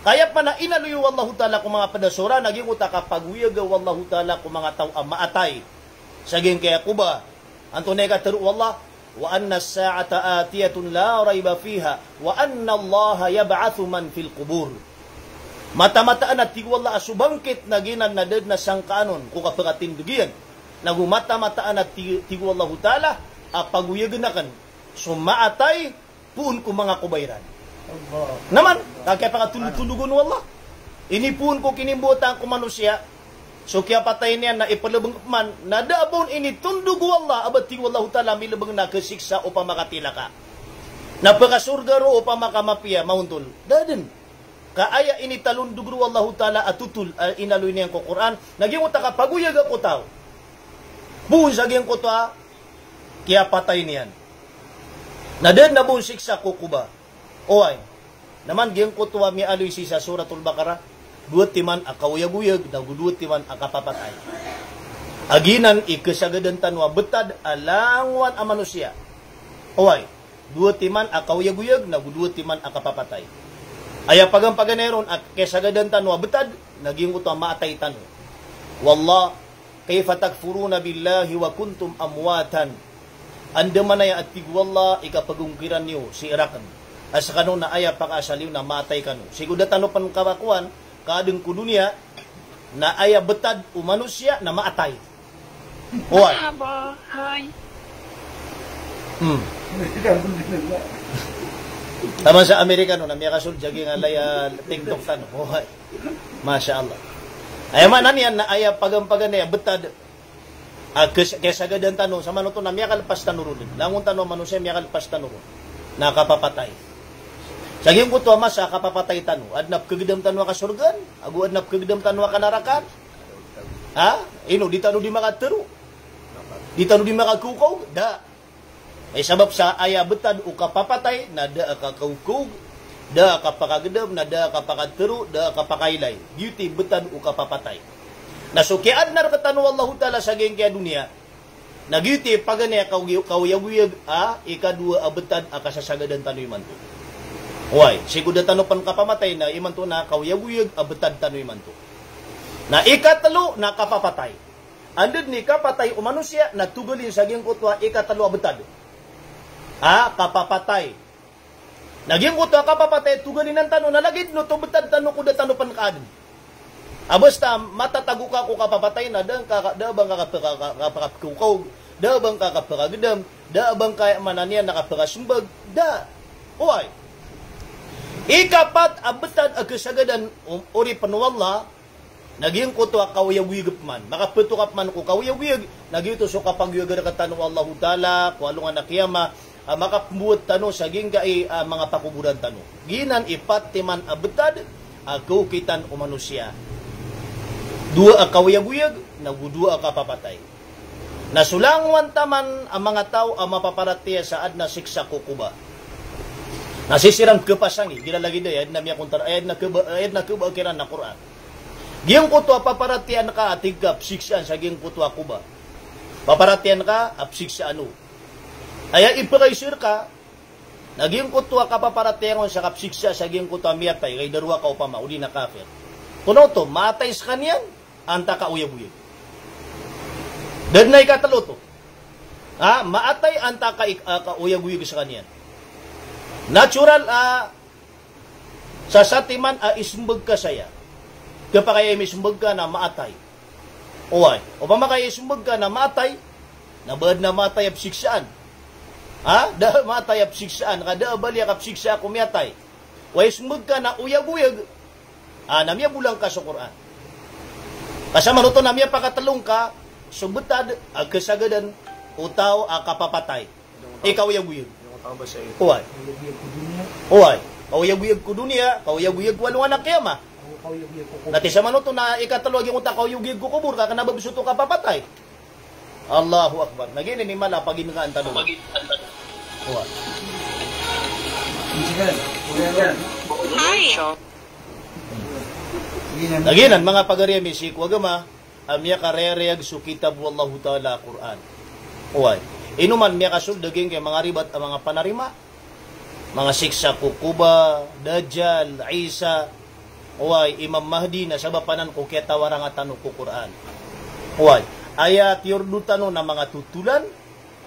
Ka aya pman a inaloy o Allahu Ta'ala ko manga ped a surah na giyangkoto a kapagoyaga o Allahu Ta'ala ko manga taw a maatay sa giyangkaya koba. Antonaa i katharo o Allah? "Wa annas sa'ata atiyatun la rayba fiha, wa annallaha yab'athu man fil qubur." Mataan-mataan a, tig o Allah, a so bangkit na giyanan na da den a sangkaan on ko kapakatindeg iyan. Nago mataan-mataan a, ti-, tig o Allahu Ta'ala, a pagoyagen aken so maatay poon ko manga koba iran. Allah. Na man, ka kiyapakatondog-tondogen o Allah. Inipoon ko kinimbotaan ko manosiya, so kiyapatay niyan na ipelebeng pman, na da a ba on initondog o Allah a ba, tig o Allahu Ta'ala, milebeng na kasiksa opama ka tilaka. Na pekasorga roo opama ka mapiya, maontol. Da den. Ka aya initalondog roo o Allahu Ta'ala a totol, a inaloy niyan ko Qur'an, na giyangkoto a kapagoyaga ko taw poon sa giyangkoto a kiyapatay niyan. Na da den a ba on siksa ko koba. Oway. Na man giyangkoto a miyaaloy sii sa Suratul Baqarah, dowa timan a kaoyagoyag, nago dowa timan a kapapatay. A giyanan i kasagadan tano a betad a langowan a manosiya. Oway. Dowa timan a kaoyagoyag, nago dowa timan a kapapatay. Aya pagampaganay ron a kasagadan tano a betad, na giyangkoto a maatay tano. Wallah, kayfa takfuruna billahi wa kuntum amwatan. Andamanaya a, tig o Allah, i kapagongkiran iyo sii raken a sekano na aya pakaasal iyo na maatay kano. Sii ko da tano pen kawakowan, kaaden ko doniya, na aya betad o manosiya na maatay. Oway. Aba, hay. Hmm. Taman sa Amerikano na miyakasold sa giyangkaya TikTok tano. Oway. Masha Allah. Aya maana niyan na aya pagampaganay a betad A kes-, kesagadan tano, samanoto na miyakalpas tano ron. Langon tano a manosiya miyakalpas tano ron. Na kapapatay. Sa giyangkoto a masa a kapapatay tano, adn a pkhagdam tano a kasorgaan, ago adn a pkhagdam tano a kanarakaan. Ha? Ino, di tano di makatharo. Di tano di makakawkawg. Da. Ay sabap sa aya btad o kapapatay, na da a kakawkawg, da a kapakagdam, na da a kapakatharo, da a kapakailay. Giyoto i btad o kapapatay. Na so kiyaadna rktano o Allahu Ta'ala sa giyangkaya doniya, na giyoto i paganay a kaw-, kaoyagoyag a ikadowa a btad a kasasagadan tano imanto. Oway, sii ko da tano pn kapamatay na imanto na kaoyagoyag a btad tano imanto. Na ikatlo na kapapatay. Anda dn i kapatay o manosiya na togalin sa giyangkoto a ikatlo a btad a kapapatay. Na giyangkoto a kapapatay a togalinan tano na lagid oto btad tano ko da tano pn kaadn. A basta matatago ka ko kapapatay na da ngka, da a ba ngka kapaka-, ka-, kapakapkawkawg, da a ba ngka kapakagdam, da a ba ngka, aya maana niyan na kapakasmbag, da. Oway. Ikapat a btad a kasagadan o-, oripn o Allah, na giyangkoto a kaoyagoyag pman. Makapto ka pman ko kaoyagoyag, na giyoto so kapagoyaga rktano o Allahu Ta'ala ko alongan a kiyama, a makapmbowat tano sa giyangkai a manga pakoboran tano. Giyanan i pat timan a btad a kaokitan o manosiya. Dowa a kaoyagoyag, nago dowa a kapapatay. Na so langowan taman a manga taw a mapaparatiyaya sa adn a siksa ko koba. Na sii siran kapasangi, igira lagid aya adn a miyakontra, aya adn a kaba, aya adn a kaba kiran a Qur'an. Giyangkoto a paparatiyayaan ka a tig ka psiksaan sa giyangkoto a koba. Paparatiyayaan ka a psiksaan o. Aya ipakaiza rka, na giyangkoto a kapaparatiyayaan on sa kapsiksa sa giyangkoto a miyatay, kay darowa ka opama, odi na kafir. Kono oto, maatay skaniyan, antaa ka oyagoyag. Da dn a ikatlo oto. Ha, maatay antaa ka ik-, a, ka oyagoyag skaniyan. Natural a, sa satiman a ismbag ka saya. Kapakay a mismbag ka na maatay. Oway, opama ka ismbag ka na maatay, na ba adn a maatay a psiksaan. Ha? Da a maatay a psiksaan, ka da a bali a kapsiksaa ko miyatay. Oway, ismbag ka na oyagoyag, a, na miyabolang ka so Qur'an. Ka samanoto na miyapakatlo ngka so btad a kasagadan o taw a kapapatay. Ikaoyagoyag. Oway. Oway. Kaoyagoyag ko doniya, kaoyagoyag ko alongan a kiyama. Na tig samanoto na ikatlo a giyangkoto a kaoyagoyag ko kobor, ka kna ba bs oto kapapatay. Allahu Akbar. Na giyanan i mala a pagingaan tano. Oway. Na giyanan, manga pagari ami sii ko agama, a miyakarayarayag so kitab o Allahu Ta'ala a Qur'an. Oway. Ino man miyakasold a giyangkai manga ribat a manga panarima, manga siksa ko koba, Dajjal, Isa, oway, Imam Mahdi, na sabap anan ko kiyatawaranga tano ko Qur'an. Oway. Aya tiyordo tano na manga totolan,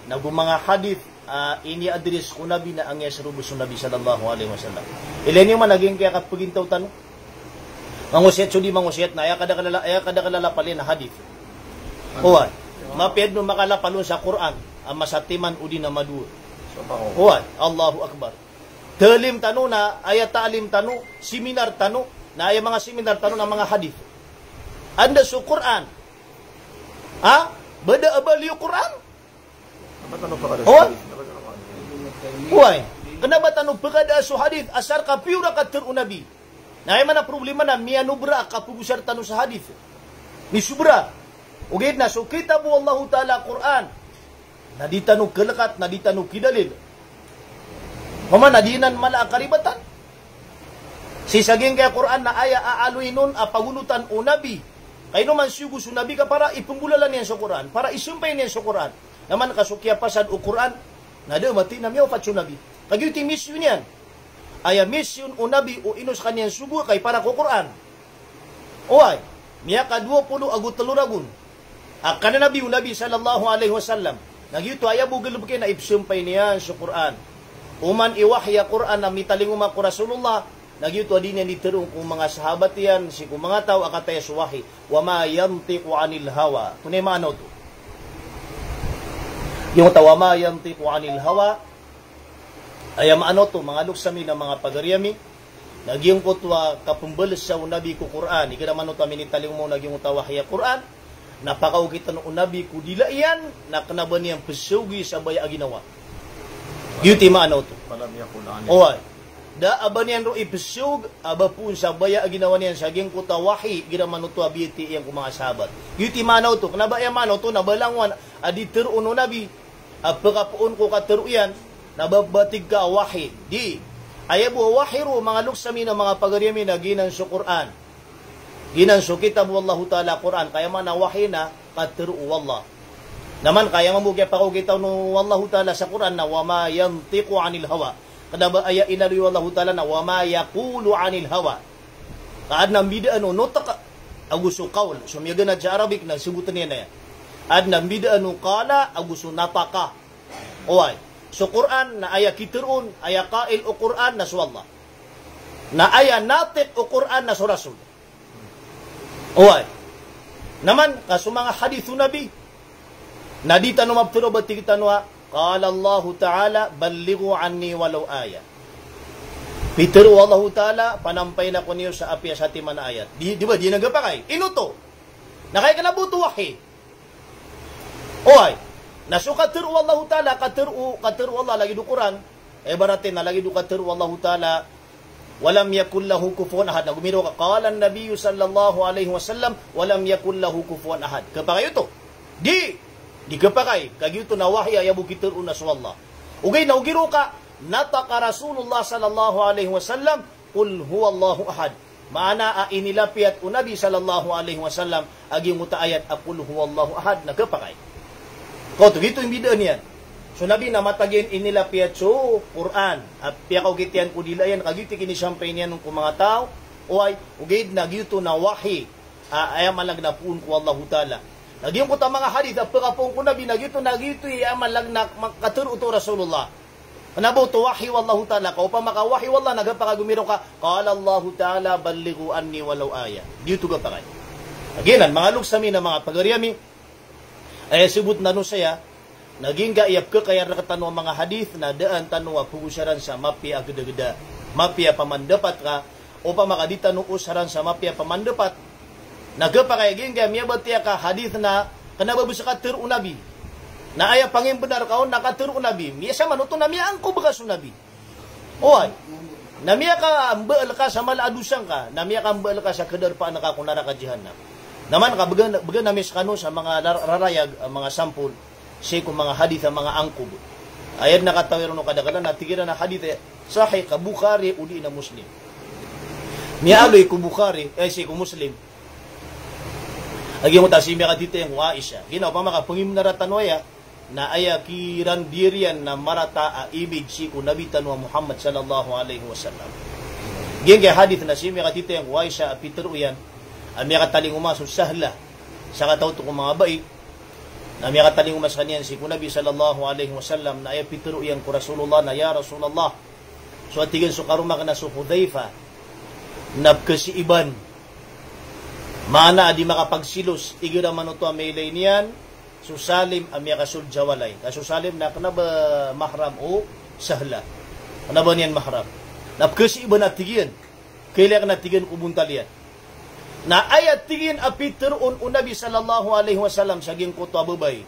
nago manga hadith a iniadres ko Nabi na angiyasrob so Nabi sallallahu alaihi wasallam. Ilay niyo man a giyangkaya kapagintaw tano. Mangosiyat so di mangosiyat na aya kadakl a la-, aya kadakl a lapal iyan na hadith. Oway. Mapiya dn o makalapal on sa Qur'an a masatiman odi na madowa. Oway. Allahu Akbar. Taalim tano na aya taalim tano, seminar tano, na aya manga seminar tano na manga hadith. Anda so Qur'an? Ha? Ba da a bali o Qur'an? Oway. Oway. Kna ba tano pkada so hadith, asar ka piyo ra katharo o Nabi. Na aya maana a problema na miyanobra a kapagosar tano sa hadith. Misobra. Ogaid na so kitab o Allahu Ta'ala a Qur'an, na di tano kalkat, na di tano kidalil. Opama na di nan mala a karibatan. Sii sa giyangkaya Qur'an na aya aaloyin on a pagonotan o Nabi. Ka ino man sogo so Nabi ka para ipnggolalan iyan so Qur'an, para isampay niyan so Qur'an. Na man ka so kiyapasad o Qur'an, na da a mati na miyawafat so Nabi. Ka giyoto i misyon iyan. Aya misyon o Nabi o ino skaniyan sogo ka i para ko Qur'an. Oway, miyakadowa polo ago tlo ragon a kananabi o Nabi sallallahu alaihi wasallam. Na giyoto aya bo galbki na ipsampay niyan so Qur'an. Oman i wahi a Qur'an a mitalingoma ko Rasulullah, na giyoto a di niyan di tharoon ko manga sahabat iyan, sii ko manga taw a kataya so wahi. Wa ma yantiqu anil hawa. Antonaa i maana oto? Giyangkoto a wa ma yantiqu anil hawa, aya maana oto, manga loks ami na manga pagari ami, na giyangkoto a kapmbalsa o Nabi ko Qur'an, igira maana oto a minitalingoma on a giyangkoto a wahi a Qur'an, Na pakaokit tano o Nabi ko dila iyan, na kena ba niyan pesogi sa baya a ginawa. Giyoto i maana oto. Falam yakul anil. Oway. Da a ba niyan roo ipesog a ba poon sa baya a ginawa niyan sa giyangkoto a wahi, igira manoto a biyatiya iyan ko manga sahabat. Giyoto i maana oto. Kena ba aya maana oto na ba langowan a di teroon o Nabi a pekapoon ko katero iyan, na ba, ba tig ka a wahi. Di. Aya bo a wahi roo, manga loks ami na manga pagari ami, na giyanan so Qur'an. Giyanan so kitab o Allahu Ta'ala, Qur'an, ka aya maana wahi na katero o Allah. Na man ka aya mambo kiyapakaokit o Allahu Ta'ala sa Qur'an na wa ma yantiqu anil hawa. Kena ba aya inaloy o Allahu Ta'ala na wa ma yaqulu anil hawa. Ka aden a mbidaan o nutq ago so qawl. So miyaganad sa Arabic na seboten iyan aya. Aden a mbidaan o qala ago so nataqa. Oway. So Qur'an na aya kiteroon, aya qail o Qur'an na so Allah. Na aya natiq o Qur'an na so Rasul. Oway. Na man ka so manga hadith o Nabi, na di tano mapetero ba tig tano a, qala Allahu Ta'ala, "Ballighu anni walaw aya." Pitero o Allahu Ta'ala, "Panampayan ako niyo sa apiya satiman a ayat." Di, di ba, di niyan gapakay. Ino oto? Na kay kena bo oto wahi. Oway. Na so katero o Allahu Ta'ala, katero o, katero o Allah lagid o Qur'an. Ibarat iyan na lagid o katero o Allahu Ta'ala, "Walam yakul lahu kufuwan ahad." Na gomiraw ka, "Qala an-nabiyyu sallallahu alaihi wasallam, walam yakul lahu kufuwan ahad." Kepakay oto? Di. Di kepakay. Ka giyoto na wahi a aya bo kiteroon na so Allah. Ogaid na o giraw ka, "Nataqa Rasulullah sallallahu alaihi wasallam, qul huwallahu ahad." Maana a inilapiyat o Nabi sallallahu alaihi wasallam a giyangkoto a ayat a qul huwallahu ahad na kepakay. Ka oto, giyoto i mbidaan iyan. So Nabi na matagiyan inilapiyat so Qur'an a piyakaokit iyan ko dila iyan, ka giyoto i kinisampay niyan ko manga taw. Oway, ogaid na giyoto na wahi a aya maana na poon ko Allahu Ta'ala. Na giyangkoto a manga hadith a pekapoon ko Nabi na giyoto, na giyoto i aya maana na ma-, katero oto o Rasulullah. Kena ba oto wahi o Allahu Ta'ala? Ka opama ka wahi o Allah na gapakay gomiraw ka, "Qala Allahu Ta'ala, ballighu anni walaw aya." Di oto gapakay. Giyanan, manga loks ami na manga pagari ami, aya sebot tano saya, na giyangkaya pekakaya rektano a manga hadith, na daan tano a pogosaran sa mapiya a gedageda, mapiya a pamandapat ka, opama ka di tano osaran sa mapiya a pamandapat. Na kepakay giyangkaya miyabatiya ka hadith na kena ba bo sa katero o Nabi. Na aya pangimbenar ka on na katero o Nabi. Miyasaman oto na miyaangkob ka so Nabi. Oway. Na miyakambeel ka sa mala a dosa ngka. Na miyakambeel ka sa kedarpaan ka ko naraka jahannam. Na man ka begen, begen ami sekano sa manga rar-, rarayag, ah, manga sampol. Sii ko manga hadith a manga angkob. Aya den a katawi ron o kadaklan na tig iran a hadith a sahih ka Bukhari odi na Muslim. Miyaaloy ko Bukhari, eh, sii ko Muslim. A giyangkoto a sii miyakatitayang ko Aisha. Giyanan opama ka pengimbenar tano aya, na aya kiran diriyan na marata a ibig sii ko Nabi tano a Muhammad sallallahu alaihi wasallam. Giyangkaya hadith na sii miyakatitayang ko Aisha a pitero iyan, a miyakatalingoma so Sahla, sakataw oto ko manga bai, na miyakatalingoma sekaniyan sii ko Nabi sallallahu alaihi wasallam, na aya pitero iyan ko Rasulullah na, "Ya Rasulullah, so," a tig iyan, "so karoma aken a so Hudhaifa na pekesiiban. Maana a di makapagsilos, igira manoto a mailay niyan so Salim a miyakasold sa walay." Ka so Salim na kena ba mahram o Sahla. Kena ba niyan mahram. Na pekesiiban, a tig iyan. Kailay aken, a tig iyan, ko bontal iyan. Na aya tig iyan a piteroon o Nabi sallallahu alaihi wasallam sa giyangkoto a babay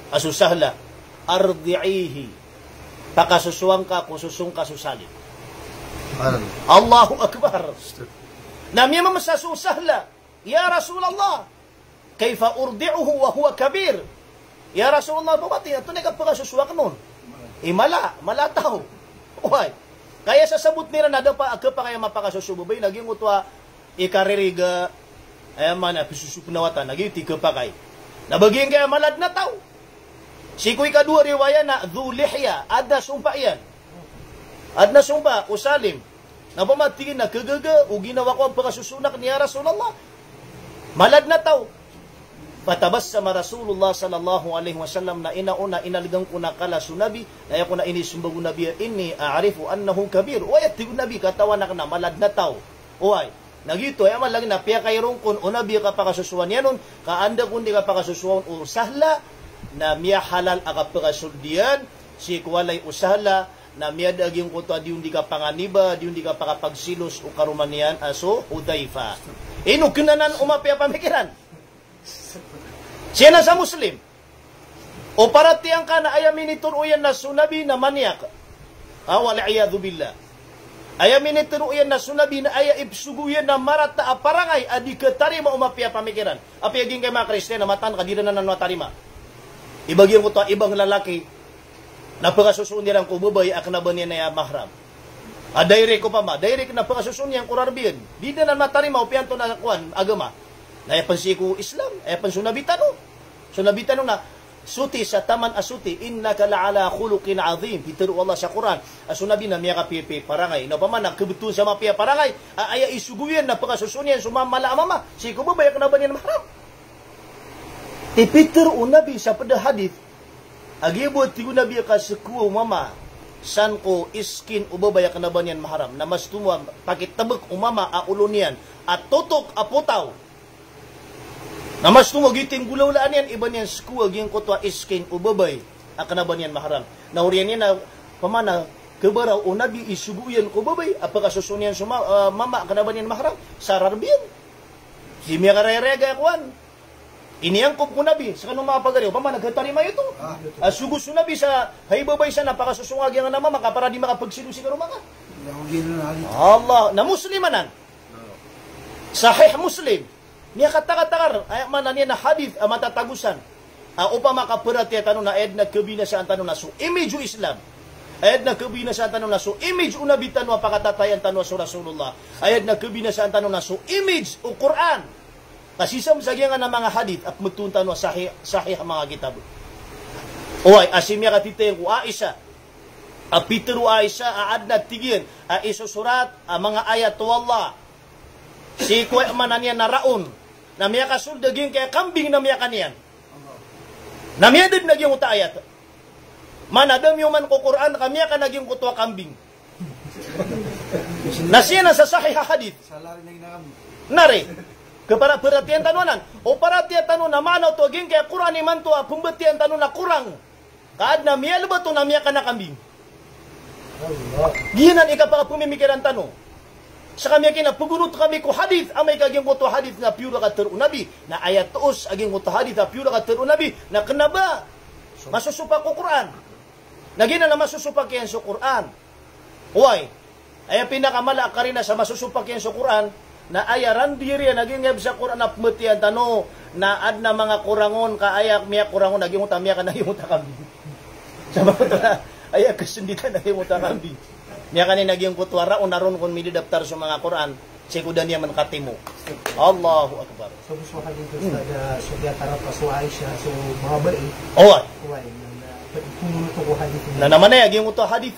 a so Sahla, "Ardi'ihi." Pakasosowa ngka ko soso ngka so Salim. Subhanallah. Allahu Akbar. Na miyamemesa so Sahla, "Ya Rasulullah, kaifa urdi'uhu wa huwa kabir?" Ya Rasulullah, ba wati, antonaa i kapakasosowa aken on? I mala, mala a taw. Oway. Ka aya sasabot iran na da pa, a kepakay a mapakasoso o babay na giyangkoto a ikaririga, aya maana, pisoso pen a wata, na giyoto i kepakay. Na ba giyangkaya mala den a taw. Sii ko ikadowa a riwaya na dhu lihya, aden a sompa iyan. Aden a sompa o Salim. Na opama tig iyan a kegaga o ginawa ko a pakasosowa aken, ya Rasulullah. Mala den a taw. Fatabassama Rasulullah sallallahu alaihi wasallam, na ino on a inalegan ko na kala so Nabi, na aya kon a inisembag o Nabi a, "Inni a'rifu annahu kabir." Oway, a tig o Nabi, katawan aken a mala den a taw. Oway. Na giyoto, aya maana lagid na piyakairon kon o Nabi a kapakasosowa niyan on, ka anda kon di kapakasosowa on o Sahla, na miyahalal a kapakasold iyan sii ko walay o Sahla, na miyada a giyangkoto a di on di kapanganiba, di on di kapakapagsilos o karoma niyan a so Hudhaifa. Ino kena nan o mapiya a pamikiran? Sii na sa Muslim. O paratiyaya ngka na aya minitero iyan na so Nabi na maniyak. A, wal iyadhu billah. Aya minitero iyan na so Nabi na aya ipsogo iyan na marata a parangay a di katarima o mapiya a pamikiran. Apiya giyangkai manga Kristiyan na mataan ka di ran anan matarima. Iba giyangkoto a ibang lalaki na pakasosoon iran ko babay a kena ba niyan aya mahram. A direct opama, direct na pakasosoon iyan ko rarb iyan. Di ran anan matarima o piyanto na kowan, agama. Na aya pen sii ko Islam, aya pen so Nabi tano. So Nabi tano na soti sa taman a soti, "Innaka la'ala khuluqin azim." Pitero o Allah sa Qur'an a so Nabi na miyakapiyapiya i parangay. Na opama na kebetowan sa mapiya a parangay, a aya isogo iyan na pakasosoon iyan so mala a mama sii ko babay a kena ba niyan mahram. Ipitero o Nabi sa ped a hadith a giya bo a tig o Nabi a kasekowa o mama san ko iskin o babay a kena ba niyan mahram, na mas tomo a pakitebek o mama a olo niyan a totok a potaw. Na mas tomo a giyoto i nggolawlaan iyan i ba niyan sekowa giyangkoto a iskin o babay a kena ba niyan mahram. Na oriyan iyan na opama na kebaraw o Nabi, isogo iyan ko babay a pakasosoon iyan so ma-, eh, mama a kena ba niyan mahram sa rarb iyan. Di miyakarayarayag a kowan. Iniyangkob ko Nabi, sekano manga pagari, opama na katarima iyoto. A sogo so Nabi sa hay babay sa na pakasosoon a giyangkanan a mama ka para di makapegsido sii ka roma ka. Allah, na Muslim anan. Sahih Muslim. Miyakatakatakar, aya maana niyan na hadith a matatagosan. A opama ka paratiyaya tano na aya den a kabinasaan tano na so image o Islam. Aya den a kabinasaan tano na so image o Nabi tano a pakatatayan tano a so Rasulullah. Aya den a kabinasaan tano na so image o Qur'an. Ka sii sa giyangkanan a manga hadith a pemetoon tano a sahih, sahih a manga kitab. Oway, a sii miyakatitayan ko Aisha. A pitero o Aisha a aden a tig iyan a isosorat a manga ayat o Allah sii ko aya maana niyan na raon. Na miyakasold a giyangkai a kambing na miyakan iyan. Na miyada den a giyangkoto a ayat. Maana da miyoman ko Qur'an ka miyakan a giyangkoto a kambing. Na sii na sa sahih a hadith. Na ri. Kepara-, paratiyayaan tano anan. O paratiyaya tano na maana oto a giyangkai a Qur'an imanto a pembatiyaa tano na korang. Ka aden a miyalbat on a miyakan a kambing. Giyanan i kapakapemimikiran tano. Sa kami a kina pegonot kami ko hadith, amay ka giyangkoto a hadith na pure a katero o Nabi, na aya toos a giyangkoto a hadith a pure a katero o Nabi, na kena ba masosopak ko Qur'an. Na giyanan a masosopak iyan so Qur'an. Oway. Aya pinakamala a karina sa masosopak iyan so Qur'an, na aya randiyan a giyangkai a bes a Qur'an a pembatiyaa tano, na aden a manga korang on ka aya miyakorang on a giyangkoto a miyakan a giyangkoto a kambing. Sabap oto na aya kesenditan a giyangkoto a kambing. Miyakan iyan a giyangkoto a raon a ron kon midadaptar so manga Qur'an, sii ko da niyan man katimo. Allahu Akbar. So, so hadith, Ustadh, so kiyatarapas o Aisha so manga bai. Oway. Oway, na, na, kung ano to ko hadith niyan. Na, na maana a giyangkoto a hadith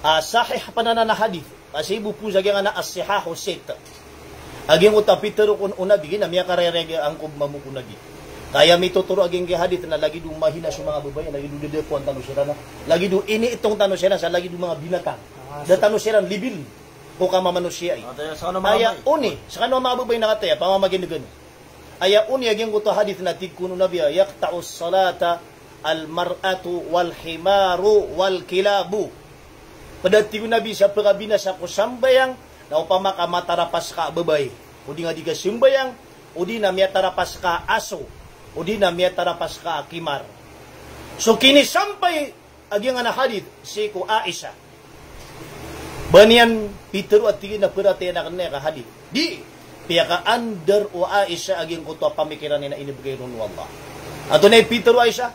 a sahih pen anan a hadith. Ka sii bo pn sa giyangkanan a as-sihah as-sittah. A giyangkoto a pitero kon o Nabi, giya na miyakarayarayag angkob mambo ko Nabi. Ka aya mitotoro a giyangkai a hadith na lagid o mahina so manga babay, lagid o dadakowan tano siran, lagid o iniitong tano siran sa lagid o manga binatang. Da tano siran libil ko kamamanosiya. Aya oni, sekano a manga babay na kataya, pamamaginegen. Aya oni a giyangkoto a hadith na tig kon o Nabi a, "Yaqta'us salata al-mar'atu wal-himaru wal-kilabu." Ped a tig o Nabi sa pekabinasa ko sambayang, na opama ka matarapas ka a babay, odi nga di ka sambayang, odi na miyatarapas ka a aso, odi na miyatarapas ka a kimar. So kinisampay a giyangkanan a hadith sii ko Aisha. Ba niyan pitero a tig iyan a paratiyayaan aken aya ka hadith. Di, piyaka-under o Aisha a giyangkoto a pamikiran iyan a inibegay ron o Allah. Antonaa i pitero o Aisha?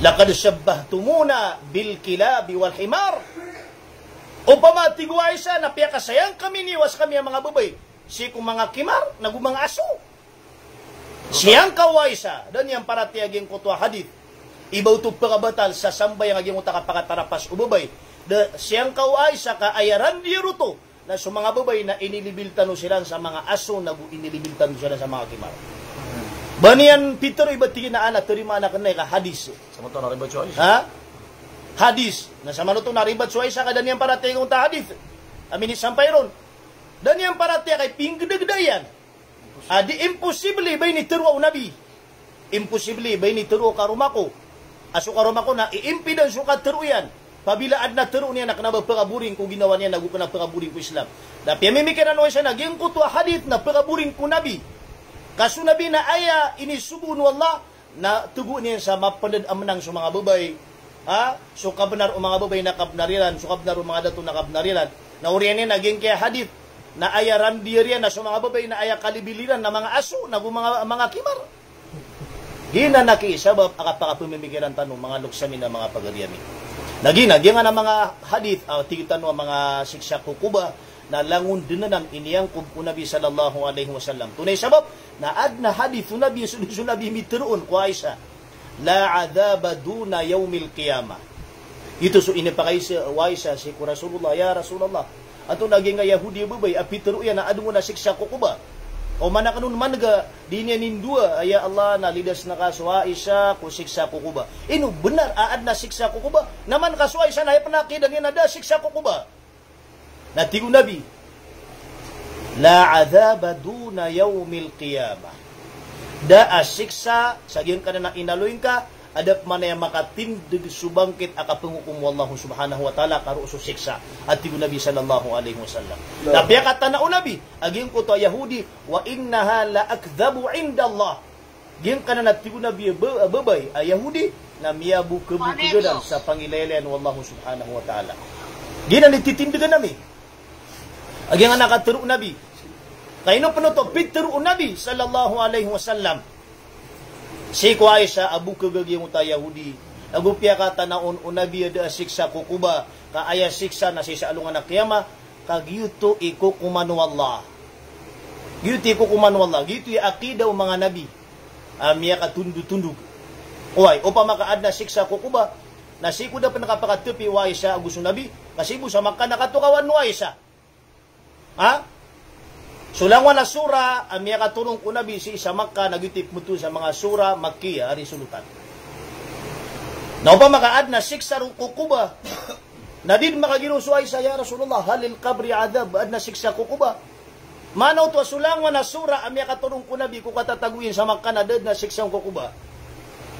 "Laqad shabbahtumuna bil kilabi wal himar." Opama, tig o Aisha, na piyakasayang kami niyo a sekami a manga babay sii ko manga kimar, nago manga aso. Siyangka o Aisha, da niyan paratiyaya giyangkoto a hadith. Iba oto pekabatal sa sambayang a giyangkoto a kapakatarapas o babay. Da siyangka o Aisha ka aya randiyan oto na so manga babay na inilibil tano siran sa manga aso, nago inilibil tano siran sa manga kimar. Ba niyan pitero, iba tig iyan a ana, tarimaan aken aya ka hadith. Samanoto na ribat so Aisha. Ha? Hadith. Na samanoto na ribat so Aisha ka da niyan paratiyaya giyangkoto a hadith a minisampay ron. Da niyan paratiyaya ka ipinggedageda iyan. A di imposible ba initero o Nabi. Imposible ba initero o karoma ko a so karoma ko na iimpidan so katero iyan. Pabila aden a tero niyan na kena ba pekaboring ko ginawa niyan ago kena pekaboring ko Islam. Na piyamimikiran o Aisha na giyangkoto a hadith na pekaboring ko Nabi. Ka so Nabi na aya inisogo o Allah, na togoon iyan sa mapnd a mnang so manga babay. Ha? So kabnar o manga babay na kabnar iran, so kabnar o manga dato na kabnar iran. Na oriyan iyan a giyangkaya hadith, na aya randiyan iyan na so manga babay na aya kalibil iran na manga aso, nago manga, manga kimar. Giyanan a kiyasabap a kapakapemikiran tano manga loks ami na manga pagari ami. Na giyanan, giyanan a manga hadith, ah, tig tano a manga siksa ko koba, na langon dn anan iniyangkob o Nabi sallallahu alaihi wasallam. Antonaa i sabap? Na adn a hadith o Nabi, so, so Nabi mitharo on ko Aisha, "La adhaba duna yaumil qiyamah." Giyoto so inipakaiza o Aisha sii ko Rasulullah, "Ya Rasulullah, antonaa giyangkaya Yahudi a babay a pitharo iyan a adn on a siksa ko koba? Oman akn on man'ga, di niyan indoa, ya Allah, na lidasn ka so Aisha ko siksa ko koba." Ino bnar a adn a siksa ko koba? Na man ka so Aisha na aya pn a aqidah niyan na da a siksa ko koba. Na tig o Nabi, "La adhaba duna yaumil qiyamah." Da a siksa sa giyangkanan a inaloy ngka, a da pman aya makatindg so bangkit a kapngokom o Allah subhanahu wa ta'ala, ka roo so siksa, a tig o Nabi sallallahu alaihi wasallam. Na piyakatana o Nabi a giyangkoto a Yahudi, "Wa innaha la akdhabu inda Allah." Giyangkanan a tig o Nabi a ba-, a babay a Yahudi, na miyabokabokag anan sa pangilaylayan o Allah subhanahu wa ta'ala. Giyanan i titindgan ami a giyangkanan a katharo o Nabi. Ka ino pn oto pitharo o Nabi sallallahu alaihi wasallam sii ko Aisha a bokag a giyangkoto a Yahudi, ago piyakatana on o Nabi a da a siksa ko koba, ka aya siksa na sii sa alongan a qiyamah, ka giyoto i kokoman o Allah. Giyoto i kokoman o Allah. Giyoto i aqidah o manga nabi a miyakatondotondog. Oway, opama ka adn a siksa ko koba, na sii ko da pn kapakatpi o Aisha ago so Nabi, ka sii bo sa Makkah na katokawan o Aisha. Ha? So langowan a surah a miyakatoron ko Nabi sii sa Makkah na giyoto i pmbtowan sa manga surah Makkiyah a risolotan. Na opama ka adn a siksa roo ko koba, na di dn makagiraw so Aisha, "Ya Rasulullah, hal lil qabri adhab?" Adn a siksa ko koba. Maana oto a so langowan a surah a miyakatoron ko Nabi ko katatago iyan sa Makkah na da dn a siksa ko koba.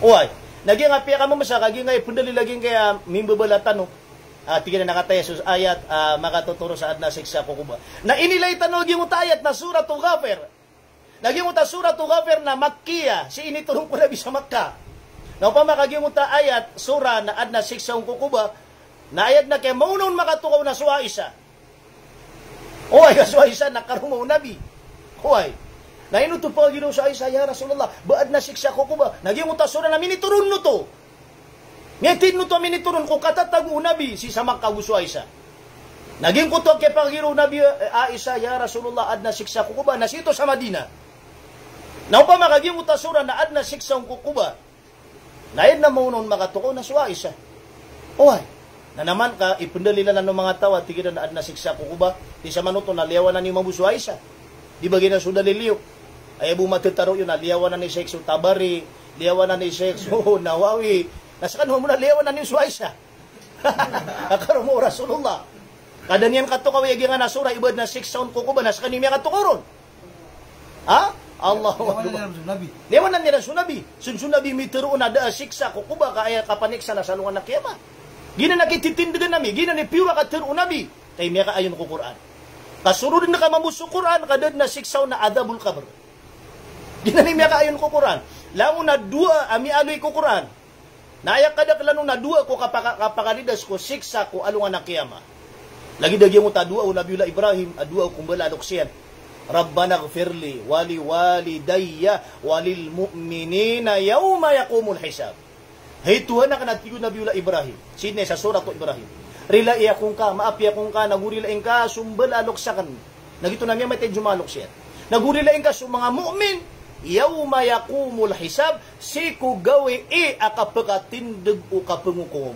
Oway. Na giyangkai a piyakamamasa ka giyangkai a pndalil a giyangkai a mimbabala tano. Ah, tig iyan a kataya so ayat, ah, makatotoro sa adn a siksa ko koba. Na inilay tano a giyangkoto a ayat na Suratul Ghafir. Na giyangkoto a Suratul Ghafir na Makkiyah, sii initoron ko Nabi sa Makkah. Na opama ka giyangkoto a ayat, surah na adn a siksa ko koba, na aya dn a kiyamaona on makatokaw na so Aisha. Oway, ka so Aisha na karoma o Nabi. Oway. Na ino oto pakagiraw so Aisha, "Ya Rasulullah, ba adn a siksa ko koba?" Na giyangkoto a surah na minitoron oto. Miyatindg oto a minitoron ko katatago o Nabi sii sa Makkah ago so Aisha. Na giyangkoto a kiyapakagiraw o Nabi, eh, Aisha, "Ya Rasulullah, adn a siksa ko koba?" Na sii oto sa Madinah. Na opama ka giyangkoto a surah na adn a siksa ko koba, na aya dn a maona on makatokaw na so Aisha. Oway. Na naman ka ipndalilan o manga taw a tig iran a adn a siksa ko koba, di sa manoto na liyawanan iyo mambo so Aisha. Di ba giyanan so dalil iyo? Aya bo mathataro iyo na liyawanan i Sheikh so Tabari, liyawanan i Sheikh so Nawawi. Na skano mambo na liyawanan iyo so Aisha a karoma o Rasulullah. Ka da niyan katokawi a giyangkanan a surah i ba adn a siksa on ko koba, na skano miyakatokaw ron. Ha? Allahu Akbar. Liyawanan iran so Nabi. Liyawanan iran so Nabi. So, so Nabi mitharo on a da a siksa ko koba ka aya kapaniksa na sa alongan a qiyamah. Giyanan a kititindgan ami, giyanan i piyor a katharo o Nabi. Ka miyakaayon ko Qur'an. Ka so ron dn ka mambo so Qur'an, ka da dn a siksa on na adhabul qabr. Giyanan i miyakaayon ko Qur'an. Langon a dowa a miyaaloy ko Qur'an. Na aya kadaklan on a dowa ko kapaka-, kapakalidas ko siksa ko alongan a qiyamah. Lagid a giyangkoto a dowa o Nabiyullah Ibrahim, a dowa ko mbala a loks iyan. "Rabbana ighfir li wa li walidayya wa lil mu'minina yawma yaqumul hisab." Hay Tuhan akn, a tig o Nabiyullah Ibrahim, sii sa Suratul Ibrahim, rilai ako ngka, maapi ako ngka, nago rilai ngka so mbala a loks akn. Na giyoto na miyamatay so manga loks iyan. Nago rilai ngka so manga mu'min, yawma yaqumul hisab, sii ko gawii a kapakatindg o kapngokom.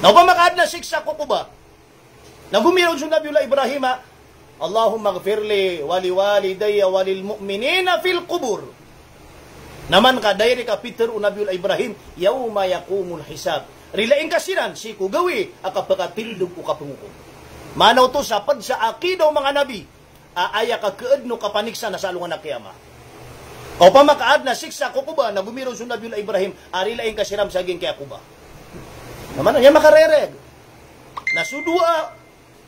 Na opama ka adn a siksa ko koba, na gomiraw so Nabiyullah Ibrahim a, "Allahumma ighfir li wa li walidayya wa lil mu'minina fil qubur." Na man ka direct a pitharo o Nabiyullah Ibrahim, "Yawma yaqumul hisab." Rilai ngka siran sii ko gawii a kapakatindg o kapngokom. Maana oto sa pd sa aqidah o manga nabi a aya kakaadn o kapaniksa na sa alongan a qiyamah. Ka opama ka adn a siksa ko koba, na gomiraw so Nabiyullah Ibrahim a rilai ngka siran sa giyangkaya koba. Na maana niyan makarereg. Na so dowa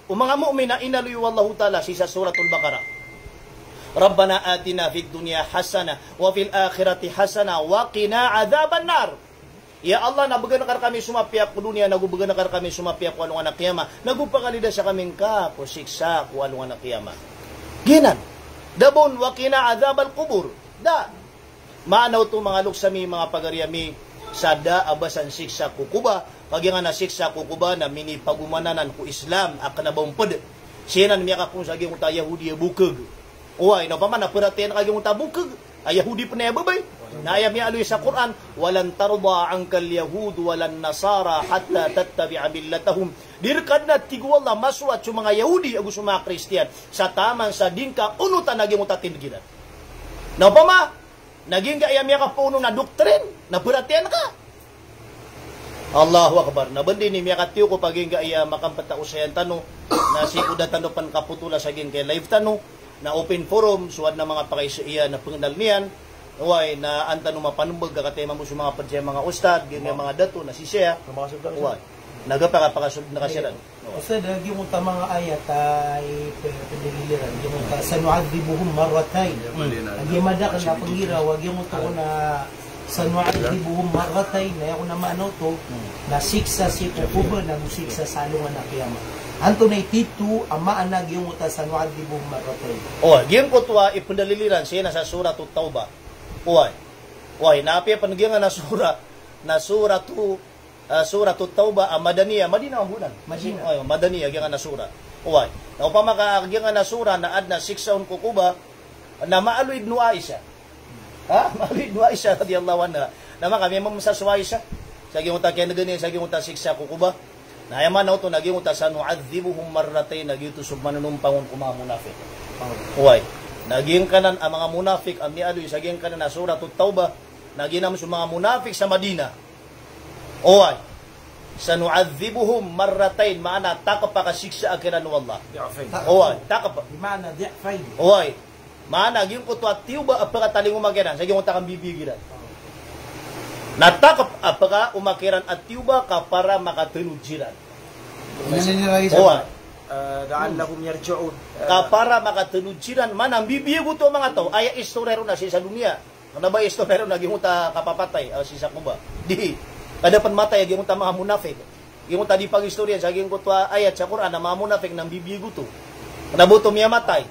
o manga mu'min a inaloy o Allahu Ta'ala sii sa Suratul Baqarah. Rabbana atina fid dunya hasanah wa fil akhirati hasanah wa qina adhaban nar. Ya Allah, na bgan ka rkami so mapiya ko doniya, nago bgan ka rkami so mapiya ko alongan a qiyamah, nago pakalidasa kami ngka ko siksa ko alongan a qiyamah. Giyanan. Da ba on wa qina adhabal qubur. Da. Maana oto manga loks ami, manga pagari ami, sa da a ba san siksa ko quba, ka giyangkanan a siksa ko quba na minipagomananan ko Islam a kna ba on pd. Sii nan miyakapoon sa giyangkoto a Yahudi a bokg. Oway, na opama na paratiyayaan ka giyangkoto a bokg a Yahudi pn aya babay. Na aya miyaaloy sa Qur'an, "Walan tarda ankal yahud walan nasara hatta tattabi'a millatahum." Di rka dn, a tig o Allah, masoat so manga Yahudi ago so manga Kristiyan sa taman sa di ngka onotan a giyangkoto a tindg iran. Na opama na giyangkaya miyakapoon on a doktrin, na paratiyayaan ka. Allahu Akbar. Na bandi ni miyakatiyo ko pa giyangkaya makampt a osayan tano, na sii ko da tano pn kapotola sa giyangkaya live tano, na open forum, so adn a manga pakaisa iyan na pngnal niyan. Oway, na an tano mapanmbg ka kataya mambo so manga pd saya manga ustad, giyangkaya manga dato, na sisaya. Oway. Na giyangkaya pakasold na ka siran. Ustad, a giyangkoto a manga ayat a ipndalil iran, giyangkoto a sanu'adhibuhum marratayn. Hmm. A giya madakl a pnggiraw a giyangkoto a sanu'adhibuhum marratayn, na aya kon a maana oto, na siksa sii ko quba, nago siksa sa alongan a qiyamah. Antonaa i tito a maana giyangkoto a sanu'adhibuhum marratayn? O, giyangkoto a ipndalil iran sii na sa Suratut Tawbah. Oway. Oway, na apiya pn giyangkanan a sura, na Suratu Ah, Suratut Tawbah, ah, Madaniya, Madina mambo nan? Madina. Ay, Madaniya, giyangkanan a sura. Oway. Na opama ka giyangkanan a sura na adn a siksa on ko quba, na maaloy dn o Aisha. Ha? Maaloy dn o Aisha radiyallahu anha. Na maka miyamamsa so Aisha sa giyangkoto a kiyan'gan iyan sa giyangkoto a siksa ko quba. Na aya maana oto na giyangkoto a sanu'adhibuhum marratayn, na giyoto so pmanonompang on ko manga munafiq. Oway. Na giyangkanan a manga munafiq a miyaaloy sa giyangkanan a Suratut Tawbah, na giyanan so manga munafiq sa Madina. Oway. Sanu'adhibuhum marratayn, maana takp a kasiksaa kiran o Allah. Di'fayn. Oway, takp. Bi maana di'fayn. Oway. Maana giyangkoto a tiyoba a pkatalingoma kiran sa giyangkoto a kambibiyag iran. Na takp a pkaoma kiran a tiyoba ka para makatnod siran. Oway. Ah, la'allahum yarji'un. Ka para makatnod siran, maana mbibiyag oto a manga taw, aya istorya ron na sii sa doniya. Kna ba istorya ron a giyangkoto a kapapatay, ah, sii sa quba. Di, ka da pn matay a giyangkoto a manga munafiq. Giyangkoto a di pangistorya sa giyangkoto a ayat sa Qur'an a manga munafiq na mbibiyag oto. Kna ba oto miyamatay.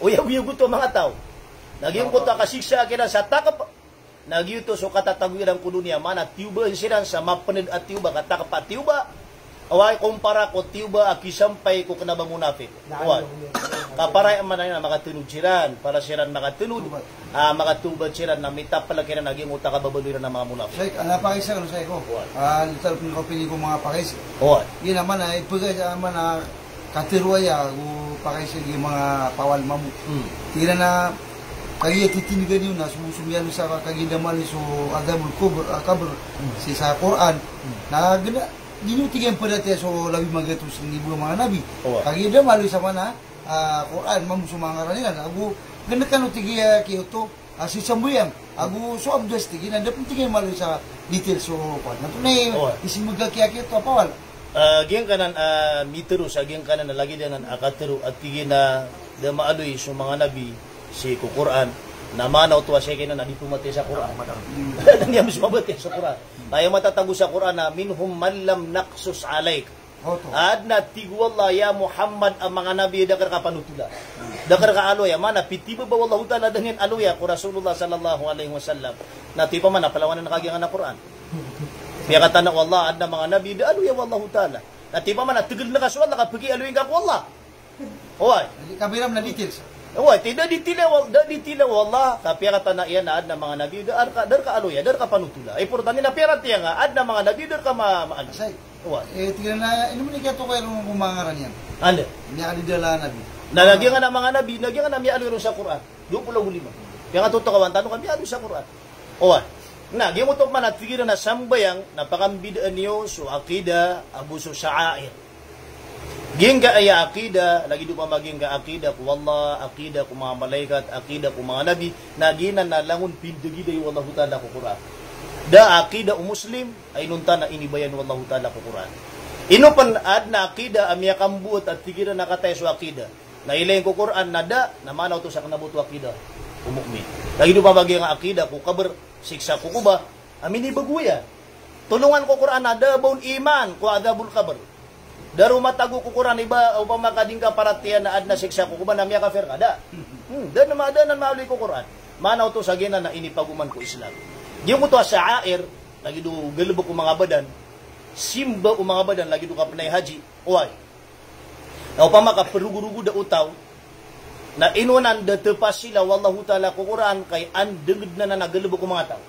Oyagoyag oto a manga taw. Na giyangkoto a kasiksaa kiran sa takp. Na giyoto so katatago iran ko doniya, maana tiyoba siran sa mapnd a tiyoba, ka takp a tiyoba. Oway, kompara ko tiyoba a kisampay ko kna ba munafiq. Oway. Ka para aya maana niyan na makatnod siran, para siran makatnod, ah, makatawbat siran na mitapal kiran a giyangkoto a kababaloy iran a manga munafiq. Shaykh, ana pakaisa kano, Shaykh, o. Oway. Ah, lital pn ko pini ko manga pakaisa. Oway. Giyanan a maana, ipgay, ah, maana, katharo aya ko pakaisa giya manga pawal mambo. Hmm. Tig iran a kagiya titindgan iyo na so, so miyaaloy sa kagiya da maaloy so adhabul kubr, ah, qabr, sii sa Qur'an. Hmm. Na gana, di niyo tig iyan paratiyaya so labi magatos ribo a manga nabi. Oway. Kagiya da maaloy sa maana, ah, Qur'an, mambo so manga ngaran iran. Ago, gana kano tig iyan kiyoto, ah, sii sambayang. Ago so abdas tig iyan, da pn tig iyan maaloy sa details so, kuwan. Na antonaa i, oway, isimbag aki a kiyoto a pawal. Ah, giyangkanan, ah, mitharo sa giyangkanan a lagid anan a katharo a tig iyan a da maaloy so manga nabi sii ko Qur'an. Na maana oto a sii kiyanan a di pmatiya sa Qur'an. Da niyan so mabatiya sa Qur'an. Aya matatago sa Qur'an na, "Minhum man lam naqsus alayk." Adn a tig o Allah, ya Muhammad, a manga nabi a da ka rka panotola. Da ka rka aloya, maana pitibaba o Allahu Ta'ala dn iyan aloya ko Rasulullah sallallahu alayhi wasallam. Na tiyoba maana palawanan ka giyangkanan a Qur'an. Piyakatana o Allah, adn a manga nabi a da aloya o Allahu Ta'ala. Na tiyoba maana tgdn ka so Allah ka pakialoy ngka ko Allah. Oway. Di ka biram na details. Oway, tig iyan a da detail o, da detail o Allah, ka piyakatana iyan a adn a manga nabi a da rka, da rka aloya, da rka panotola. Importante na piyaratiyaya ngka a adn a manga nabi a da rka ma, maaloy. Asay. Oway. Eh, tig iyan a, ino man i kiyatokawi ron ko manga ngaran iyan? Anda? Miyakadadala a nabi. Na giyangkanan a manga nabi, na giyangkanan a miyaaloy ron sa Qur'an. Dowa polo ago lima. Piyakatotokawan tano ka miyaaloy sa Qur'an. Oway. Na, giyangkoto maana tig iran a sambayang, na pakambidaan iyo so aqidah, ago so sha'air. Giyangkaya aqidah, lagid o pama giyangkaya aqidah ko Allah, aqidah ko manga malaikat, aqidah ko manga nabi, na giyanan na langon pindagiday o Allahu Ta'ala ko Qur'an. Da aqidah o Muslim a inonta na inibayan o Allahu Ta'ala ko Qur'an. Ino pn adn a aqidah a miyakambowat a tig iran a kataya so aqidah. Na ilay ko Qur'an na da, na maana oto sa kna ba oto aqidah o mu'min. Lagid o pamagiyang aqidah ko qabr, siksa ko qubur, a minibago iyan. Tolongan ko Qur'an na da ba on iman ko adhabul qabr. Da ron matago ko Qur'an, iba, opama ka di ngka paratiyaya na adn a siksa ko qubur na miyakafir ka, da. Hmm, da na ma-, da na maaloy ko Qur'an. Maana oto sa giyanan na inipagoman ko Islam. Giyangkoto a sha'air, lagid o galbk o manga badan, simba o manga badan, lagid o kapnay haji, oway. Na opama ka progorogod a o taw, na ino anan da tpasila o Allahu Ta'ala ko Qur'an, kay andng dn anan a galbk o manga taw.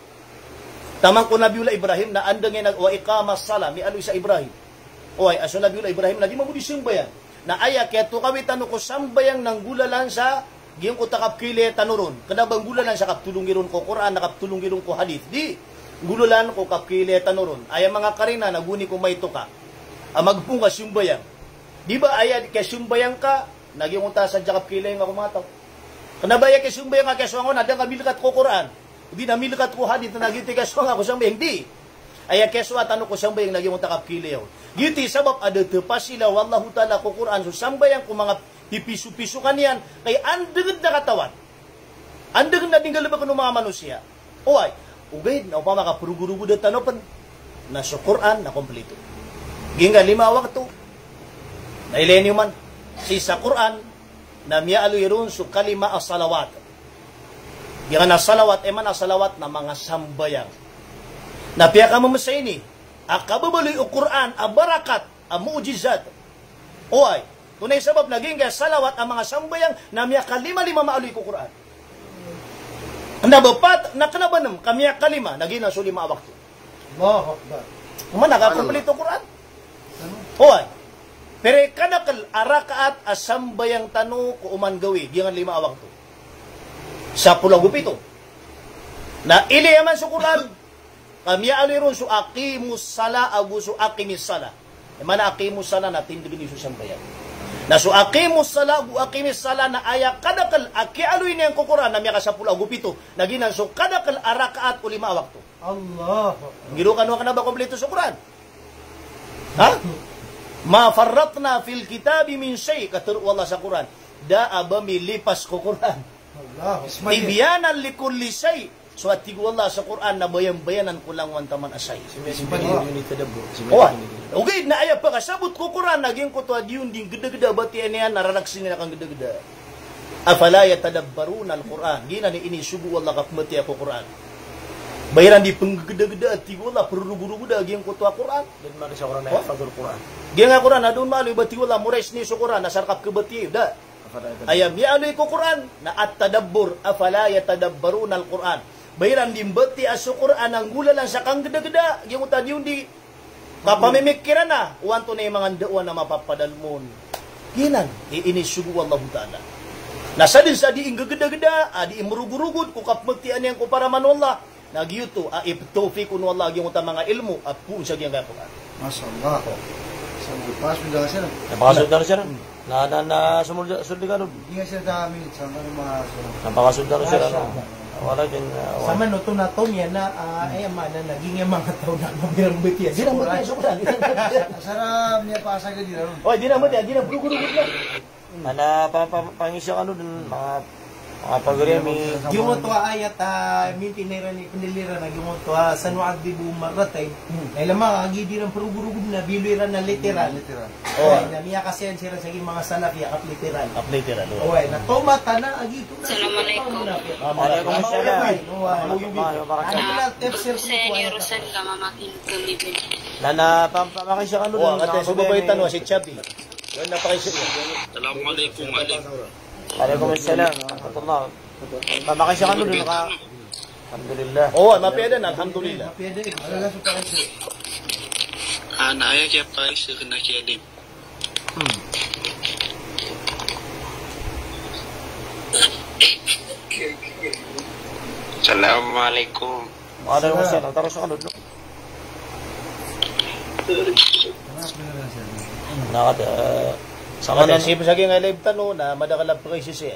Taman ko Nabiullah Ibrahim na andng iyan a wa iqamas salah, miyaaloy sa Ibrahim. Oway, a so Nabiullah Ibrahim na di mambo di sambayang. Na aya kiyatokawi tano ko sambayang na nggolalan sa giyangkoto a kapkhailaya tano ron. Kna ba nggolalan sa kaptolongi ron ko Qur'an, na kaptolongi ron ko hadith. Di, nggolalan ko kapkhailaya tano ron. Aya manga karina na goni ko maito ka a magpong ka sambayang. Di ba aya kiyasambayang ka, na giyangkoto a sadn a kapkhailaya nga ko manga taw. Kna ba aya kiyasambayang ka, kiyasowa nga on na da ngka milkat ko Qur'an, o di na milkat ko hadith, na giyoto i kiyasowa nga ko sambayang, di. Aya kiyasowa tano ko sambayang na giyangkoto a kapkhailaya on. Giyoto i sabap a da tpasila o Allahu Ta'ala ko Qur'an so sambayang ko manga pipisopisokan iyan, kay andng dn a katawan. Andng dn a di nggalbkn o manga manosiya. Oway, ogaid na opama ka progorogod tano pn, na so Qur'an na komplito. Giyangkai a lima a wakto, na ilay niyo man, sii sa Qur'an, na miyaaloy ron so kalima a salawat. Giyangkanan a salawat, aya maana a salawat na manga sambayang. Na piyakamamsa ini a kababaloy o Qur'an a barakat a mu'jizat. Oway, tonaa i sabap na giyangkai a salawat a manga sambayang na miyakalima-lima maaloy ko Qur'an. Kna ba pat, na kna ba nm, ka miyakalima, na giyanan so lima a wakto. Allahu Akbar. Maana ka komplito Qur'an. Oway. Pira i kadakl a rakaat a sambayang tano ko oman gawii, giyangkanan a lima a wakto? Sapolo ago pito. Na ilay man so Qur'an, ka miyaaloy ron so aqimus salah ago so aqimis salah. Aya maana aqimus salah na tindgn iyo so sambayang. Na so aqimus salah ago aqimis salah na aya kadakl a kiyaaloy niyan ko Qur'an na miyakasapolo ago pito. Na giyanan so kadakl a rakaat o lima a wakto. Allahu Akbar. Nggiraw kano a kna ba komplito so Qur'an? Ha? Ma farratna fil kitabi min shay, katharo o Allah sa Qur'an. Da a ba milipas ko Qur'an. Allahu Akbar. Tibyanan likulli shay. So a tig o Allah sa Qur'an na bayan-bayanan ko langowan taman a shay. Oway. Ogaid na aya pakasabot ko Qur'an na giyangkoto a di on di nggdagda a batiya niyan na raraksn iyan a kanggdagda. Afala yatadabbaruna al-Qur'an. Giyanan i inisogo o Allah a kapmbatiya ko Qur'an. Ba iran di pnggdagda a tig o Allah, prorogorogod a giyangkoto a Qur'an. Giyangkai a Qur'an na da on maaloy ba tig o Allah, morais niyo so Qur'an, asar kapkhabatiya iyo, da. Aya miyaaloy ko Qur'an na at-tadabbur, afala yatadabbaruna al-Qur'an. Ba iran di mbatiya so Qur'an a nggolalan sa kanggdagda, giyangkoto a di on di kapamimikiran a, o antonaa i manga ndaowan a mapapadalm on. Giyanan i inisogo o Allahu Ta'ala. Na sadn sa di nggdagda, a di mrogorogod ko kapmbatiya niyan ko paraman o Allah. Na giyoto a iptawfiq on o Allah a giyangkoto a manga ilmo a poon sa giyangkai a Qur'an. Masha Allah. Sa pakasold tano siran. Na pakasold tano siran. Na, na, na, somold, sold ka ron. Di nga siran ta minit, sa ano ma, so. Na pakasold tano siran. Masha Allah. Walakin, ah, sa man oto na taw niyan na, ah, aya maana na giyangkai a manga taw na mabirang batiya. Di na batiya so Qur'an. Sara niya pa sa gadi ron. Oy, di na batiya, di na, prorogorogod na. Ana, pa, pa, pangisa kano dn, manga, manga pagari ami. Giyoto a ayat, ah, mintinay iran i pndaliran a giyoto a sanu'adhibuhum marratayn. Hmm. Ay lama, agi di ran prorogorogod na bilo iran a literal. Literal. Oh. Ay, na miyakasayan siran sa giyangkai a manga Salafi a kapliteral. Kapliteral, oh. Oh, ay, na tomata na, agi ito na. Assalamu alaikum. Wa alaikum assalam. Oh, ay. Warahmatullahi wabarakatuh. Ano na, tafsir ko ito, ayat. Na, na, pam-, pamakisa kano dn, oh, manga pagari ami. Assalamu alaikum, Alim. Wa alaikum assalam wa rahmatullah. Pamakisa kano dn ka. Alhamdulillah. Oh, mapiya dn, alhamdulillah. Ana, aya kiyapakaiza akn a ki Alim. Hmm. Assalamu alaikum. Wa alaikum assalam. Taros kano dn. Na kada, eh, sa kanan. Sii sa giyangkai a live tano na madakl a pakaisisi.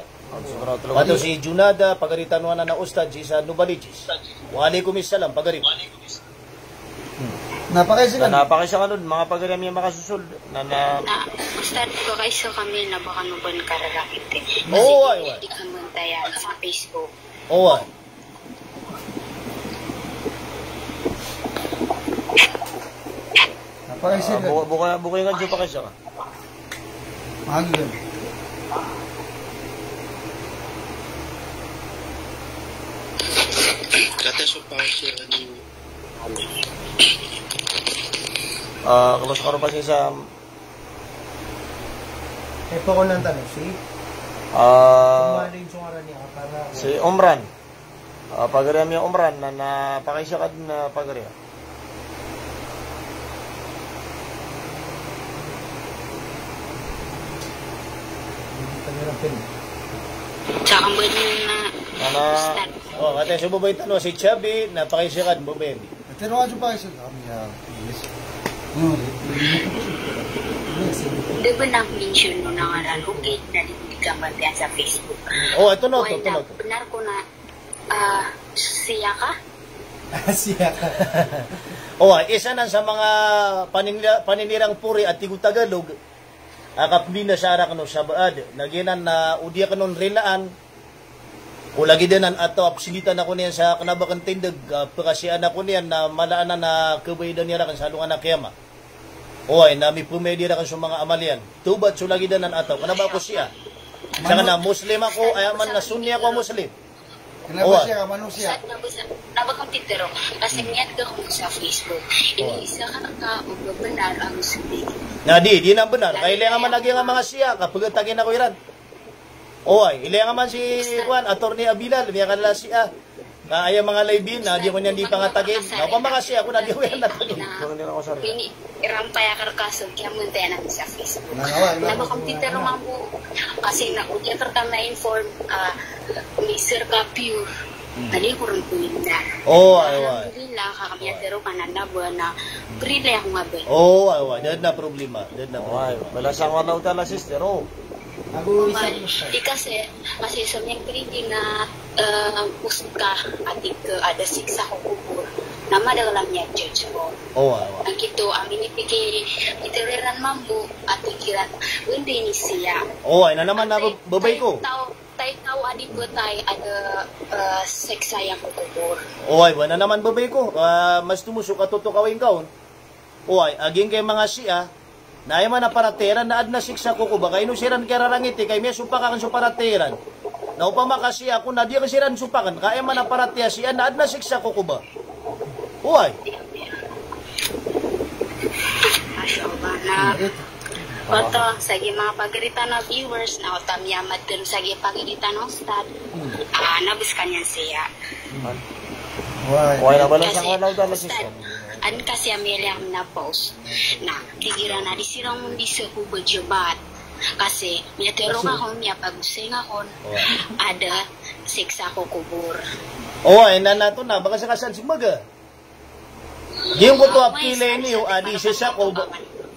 Kato si Junada, pagari tano anan a ustadh sii sa Novaliches. Wa alaikum assalam, pagari. Hmm. Na pakaisa ka. Na pakaisa ka on, manga pagari ami a makasosold. Na, na, na, basta di ka kaisa kami na ba kano ba kararakitin. Oway, oway. Di ka mantaya sa Facebook. Oway. Na pakaisa ka. Ah, buka, buka, buka nga dyan, pakaisa ka. Mangin. Kata so pakaisa ka ni Ah, close ka ron pa si Sam. Eh, pakonan tano si, ah, Umran, so ngaran iyan, para si Umran. Ah, pagari ami a Umran, na, na pakaisa ka dn, ah, pagari. Tsaka ba dyan na, na, na, Ustad? Oh, kata so babay tano si Chubby, na pakaisa ka dn, babay. Tero nga so pakaisa ka, kami a, yes. Hmm. Di ba na-mention mo na ngaran, okay, na di, di ka mantaya sa Facebook. Oh, ito na, ito, ito na. Benar ko na, ah, siya ka? Siya ka. Oh, isa nan sa manga paninira-, paninirang pori a tig o Tagalog a kapmbinasa rakn o sabaad. Na giyanan na o di akn on rilaan, o lagid anan a taw a psilitan ako niyan sa kna ba akn tindg, ah, pkasiyaan ako niyan na mala anan a khabayadan iyan rakn sa alongan a kiyama. Oway, na mipmbayad iyan rakn so manga amal iyan. Tawbat so lagid anan a taw, kna ba ako Shia. Sakn na Muslim ako, aya man na Sunni ako a Muslim. Kna ba Shia ka, manusiya. Sa, kna ba sa, kna ba ka pitharo, kasi miyatga ako sa Facebook. Iniisa ka na ka, o ba bnar a Muslim. Na di, di nan bnar. Ka ilay nga man a giyangkai a manga Shia, ka pagatakin ako iran. Oway, ilay nga man si, kuwan, Attorney Abilal, miyakalala Shia. Ka aya manga live iyan, na di ako niyan di pangatakin. Na opama ka Shia ako, na di ako iyan atakin. Ini, irampay akn rka so kiyamantaya ami sa Facebook. Na, na, na, na ba ka pitharo mambo, kasi na o di akn rka ma-inform, ah, mixer ka pure. Hmm. Na di ako ron pwede. Oway, oway. Alhamdulillah, ka kami a tero ka na na ba na prilay ako nga ba. Oway, oway. Da dn a problema. Da dn a problema. Oway, balasan ka o Allahu Ta'ala, sister, o. Oway. Di kasi, kasi so miyang pwede na, eh, osod ka, a tig ka, eh, ada siksa ko kobor. Na madakl a miyajudge ko. Oway, oway. Angkito, a minipikir, pitharo iran mambo, a tig iran, wende ini siya. Oway, na naman na, babay ko. Taw, taw a di pthay a da, eh, siksa iyan ko kobor. Oway, ba na naman babay ko. Ah, mas tomo so katotokawi ngka on. Oway, a giyangkai a manga Shia, na aya man a paratiyaya iran na adn a siksa ko kobor. Ka ino siran kiyararangiti, ka miyasopak akn so paratiyaya iran. Na opama ka Shia ako, na di akn siran sopakn. Ka aya man a paratiyaya a Shia na adn a siksa ko kobor. Oway. Masha Allah. Na, oto, sa giya manga pagari tano a viewers, na oto a miyamadn sa giya pagari tano a ustad. Ah, na bs ka niyan siya. Oway. Oway, na balasan ka o Allahu Ta'ala, sister. An kasi a miyailay akn a post. Na, tig iran a di siran on di sa ko ba Jemaat. Kasi, miyatero ngka kon, miyapagosay ngka kon. Oway. Ada siksa ko kobor. Oway, na, na oto na, ba ka sa kasad si maga. Giyangkoto a pkhailay niyo, a di sa sako bo,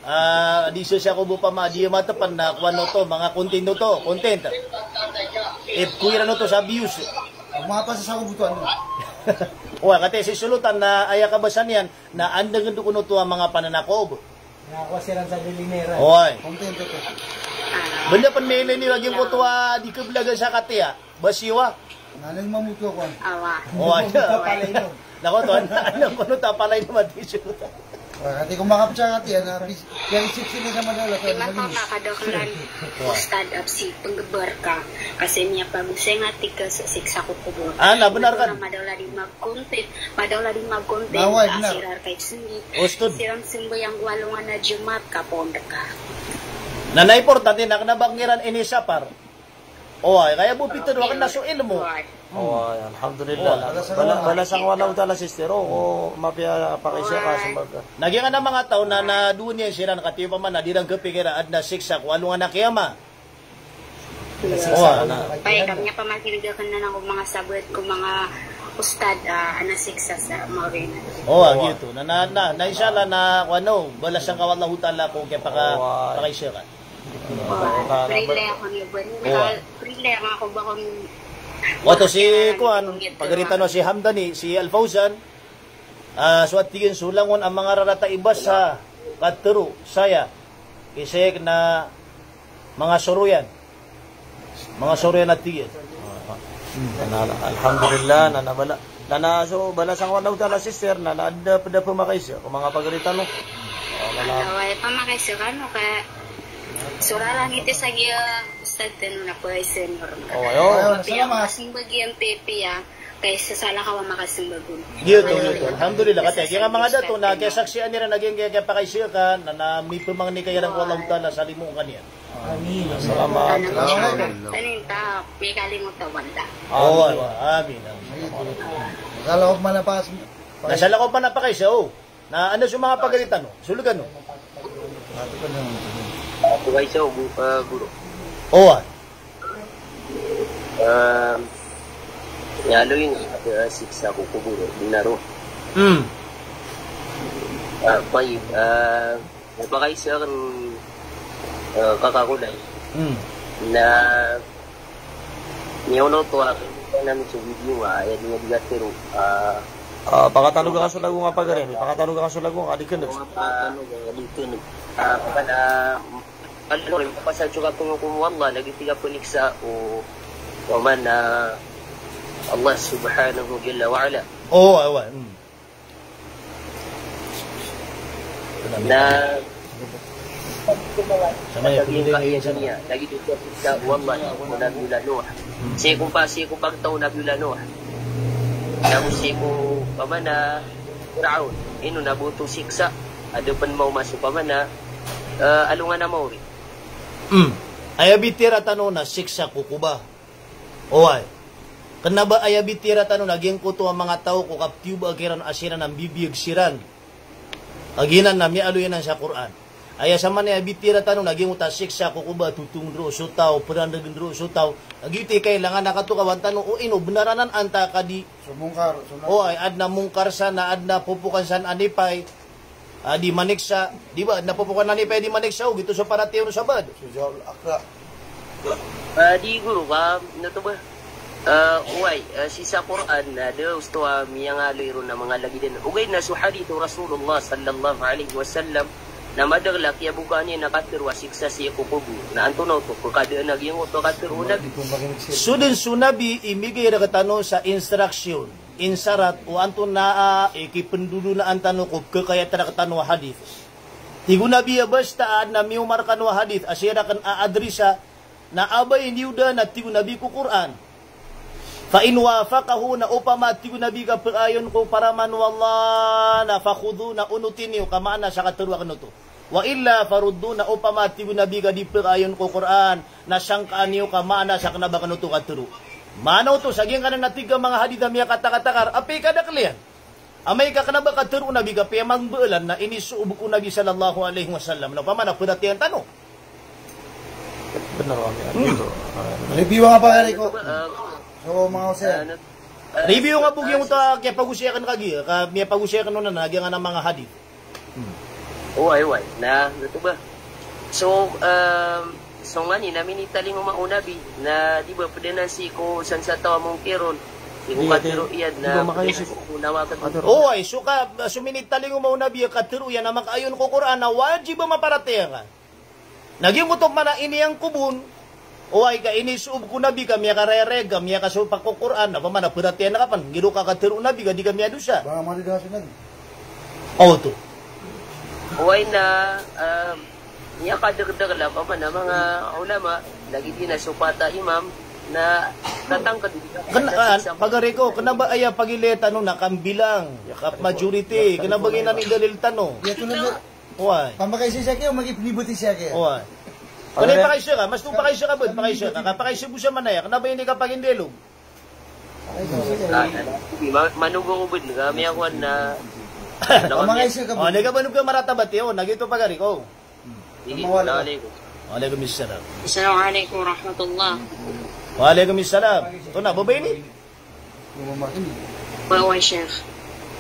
a di sa sako bo pama, di matapn na kowan oto, manga content oto, content. Ipkhawiran oto sa views. Mapasa sako bo to, ano. Oway, katii si Solotan na aya kabasa niyan, na andang dn kon oto a manga pananakob. Na kowa siran sa Delineran. Oway. Content oto. Banda pn miyailay niyo a giyangkoto a di kablagan sa katiya. Basiwa. Naling mamuto ko. Awa. Oway. Mamuto palay no. Nako to, ano, ano, ano, ta palay no, mati siya. Wah, kati ko makapsa kati, ano, bis-, kaya siksi ni sa madala, di man pa malinis. Makadaklan, ustad, a psi, pnggabar ka. Kasi miyapagosay nga tig ka sa siksa ko kobor. Ah, na, bnar ka. Madala di magkonti, madala di magkonti, na, why, bnar. Sirar kay sindi. Ustad. Siran sambayang ko alongan a Jumat ka pondka. Na, na importante na kna ba ngiran inisapar. Oway, kaya bo pitharo akn na so ilmo. Oway, alhamdulillah. Oway. Bala-, balasan ka o Allahu Ta'ala, sister. O, o, mapiya pakaisa ka, sumbaga. Na giyangkanan a manga taw na, na doon iyan siran katiyo pman na di ran kapikira a adn a siksa ko alongan a kiyama. Oway. Pay, kami a pamakinig akn anan ko manga sabaad ko manga ustad, ah, adn a siksa sa mawri na. Oway, giyoto. Na, na, na, na, inshallah na, ano, balasan ka o Allahu Ta'ala ko kiyapaka-, pakaisa ka. Prilay ako ni Ibrahim. Prilay ako ba kon. Oto si kuwan, pagari tano si Hamdani, si Al Fauzan. Ah, so a tig iyan, so langon a manga rarata i basa, katharo saya, kisek na manga soroyan. Manga soroyan a tig iyan. Hmm. Na, alhamdulillah, na, na bala, na, na, so, balasan ko o Allahu Ta'ala, sister, na, na, da, da phamakaiza ko manga pagari tano. Ah, na, na. Oway, phamakaiza kano ka, so rarangiti sa giya, ustad tano na phamakaiza. Oway, o. Oway, salamat. Kasi bagi ang pepe, ah. Kay sa salakaw a makasmbag on. Giyoto, giyoto. Alhamdulillah, kataya. Giya manga dato na kiyasaksian iran a giyangkaya kiyapakaiza ka, na, na miphamangni ka iran ko Allahu Ta'ala sa limo kaniyan. Amin. Salamat. Salamat. Tanin ta, mikalimot a wanda. Oway, oway. Amin, amin. Salakaw man a pas-, na salakaw man a pakaiza, o. Na ano so manga pagari tano? Sologan o. Ako kay sa gu-, ah, guro. Oway. Ah, iyaloy na, ah, siksa ko kobor, bnar o. Hmm. Ah, tayyib, ah, pakaiza akn, ah, kakakolay. Hmm. Na Miyaona oto a, kaya namin so video nga, aya di nga di katharo, ah, ah, pakatanoga ka so lago nga pagari, pakatanoga ka so lago nga di kndg. Ah, ah, ah, ano, pasal so kapangoko o Allah, na gii di ka pniksa o, o man, ah, Allah subhanahu jalla wa ala. O, awa, hmm. Na sa maya pagingka iyan sa niya, lagid oto a siksa o Allah ko Nabiyullah Nuh. Hmm. Sii ko pa, sii ko pagtaw o Nabiyullah Nuh. Na go sii ko pamana Firaun. Ino na bo oto siksa a da pn maoma so pamana, eh, alongan a maori. Hmm. Aya bitiyara tano na siksa ko koba. Oway. Kna ba aya bitiyara tano na giyangkoto a manga taw ko kaptiyoba kiran a siran a mbibiyag siran. Kagiya nan na miyaaloy anan sa Qur'an. Aya samanaya bitiyara tano na giyangkoto a siksa ko koba, totongn roo so taw, prandagn roo so taw. Kagiya oto i kailangan a katokawan tano, o ino bnar anan antaa ka di. So mungkar, so na- Oway, adn a mungkar san, adn a popokan san a nipay. Ah, di maniksa, di ba? Adn a popokan a nipay di maniksa, o, giyoto so paratiyaya on sa bad. So jawab akra. Ah, di guro, ka, ano to ba? Ah, oway, ah, sii sa Qur'an, na da osto a miyangaaloy ron a manga lagid anan. Ogaid na so hadith o Rasulullah sallallahu alaihi wasallam, na madakl a kiyabokaan iyan a katharo a siksa sii ko kobor. Na antonaa oto, pkadaan a giyangkoto a katharo o Nabi. So dn so Nabi i migay rktano sa instruction. Insarat o antonaa i kipndodonaan tano ko pkhakayat rktano a hadith. Tig o Nabi a basta a adn a mioma rkano a hadith a sii rakn a adrisa na abay niyo dn a tig o Nabi ko Qur'an. Fa in wafaqahu, na opama a tig o Nabi ka pkaayon ko paraman o Allah, na fakhudhu, na onoti niyo ka maana sa katharo akn oto. Wa illa faruddu, na opama a tig o Nabi ka di pkaayon ko Qur'an, na sangkaan iyo ka maana sa kna ba kano oto katharo. Maana oto sa giyangkanan a tig ka manga hadith a miyakatakatakar, apiya i kadakl iyan. Amay ka kna ba katharo o Nabi ka piyamangmbaalan na inisoob ko Nabi sallallahu alaihi wasallam. Na opama na pharatiyayaan tano. Bnar, Ami. Hmm. Review nga pagari ko. So, manga osay. Review nga bo giyangkoto a kiyapagosay akn kagiya, ka miyapagosay akn on na giyangkanan a manga hadith. Hmm. Oway, oway. Na, ano to ba? So, um, so nganin na minitalingoma o Nabi, na di ba pd anan sii ko san sa taw a mongkirun, sii ko katharo iyan na pd anan sii ko nawa katharo. Oway, so ka, so minitalingoma o Nabi a katharo iyan a makaayon ko Qur'an na wajib a maparatiyaya ka. Na giyangkoto pman a iniyangkob on, oway ka inisoob ko Nabi ka miyakarayarayag ka, miyakasopak ko Qur'an, na opama na pharatiyayaan ka pn, giyoto ka katharo o Nabi ka di ka miyadosa. Ba, mali da sa Nabi. Oto. Oway na, ah, miyakadakdakl a opama na manga ulama, lagid iyan a so pat a imam, na tatangkd. Kna, ah, pagari ko, kna ba aya pagilaya tano na kambilang, kap majority, kna ba giyanan i dalil tano. Oway. Pamakaisa siya kiyo, magipniboti siya kiyo. Oway. Kna ipakaisa ka, mas to pakaisa ka bd, pakaisa ka. Kapakaisa bo sa manaya, kna ba ini ka pagindilog. Ah, ma-, manogo ko bd, kami ako na, pamakaisa ka bd. O, di ka ba nung ka marata ba, tiyo? Na giyoto pagari ko. Sige, assalamu alaikum. Wa alaikum assalam. Assalamu alaikum warahmatullah. Wa alaikum assalam. Ito na, babay ni? Oway, Sheikh.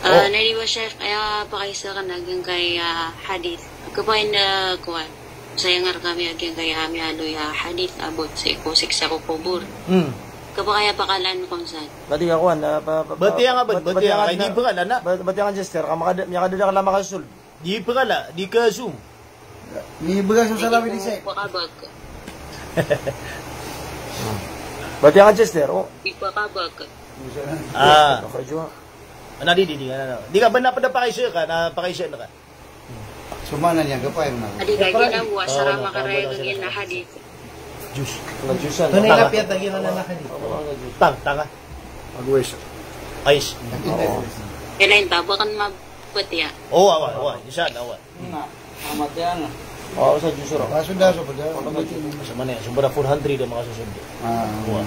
Ah, na di ba, Sheikh, aya pakaisa ka na giyangkaya hadith. Kapain na, kowan. Saya nga rkami a giyangkaya miyaaloy a hadith about sii ko siksa ko kobor. Hmm. Kapakay a pakalaan kon san. Bati ka kowan, ah, pa, pa, bati ka nga, bati, bati ka nga, di pakalaan, ah. Ba-, bati ka nga, Jester, ka makada-, miyakadadakl a makasold. Di pakalaan, di ka Zoom. Di pakalaan, so salamin di sa. Pakabak. Bati ka nga, Jester, o. Di pakabak. Ah. Baka jua. Ana, di, di, di, ana, ana. Di ka ba na pd a pakaisa ka, na pakaisa na ka. So maana niyan, gapay na. Adi ka ginawa, sa rama ka raya gagil na hadith. Jus. Na jusan. Tunay na piyat lagi na na hadith. Tang, tanga. Agwes. Ais. Kailan ta, bakan mabatiya. O, awa, awa. Isa, awa. Na, amat yan. O, sa jusan. Ba, suda, so pd a. Sa maana, sobra four hundred a makasusundo. Ah. Awa.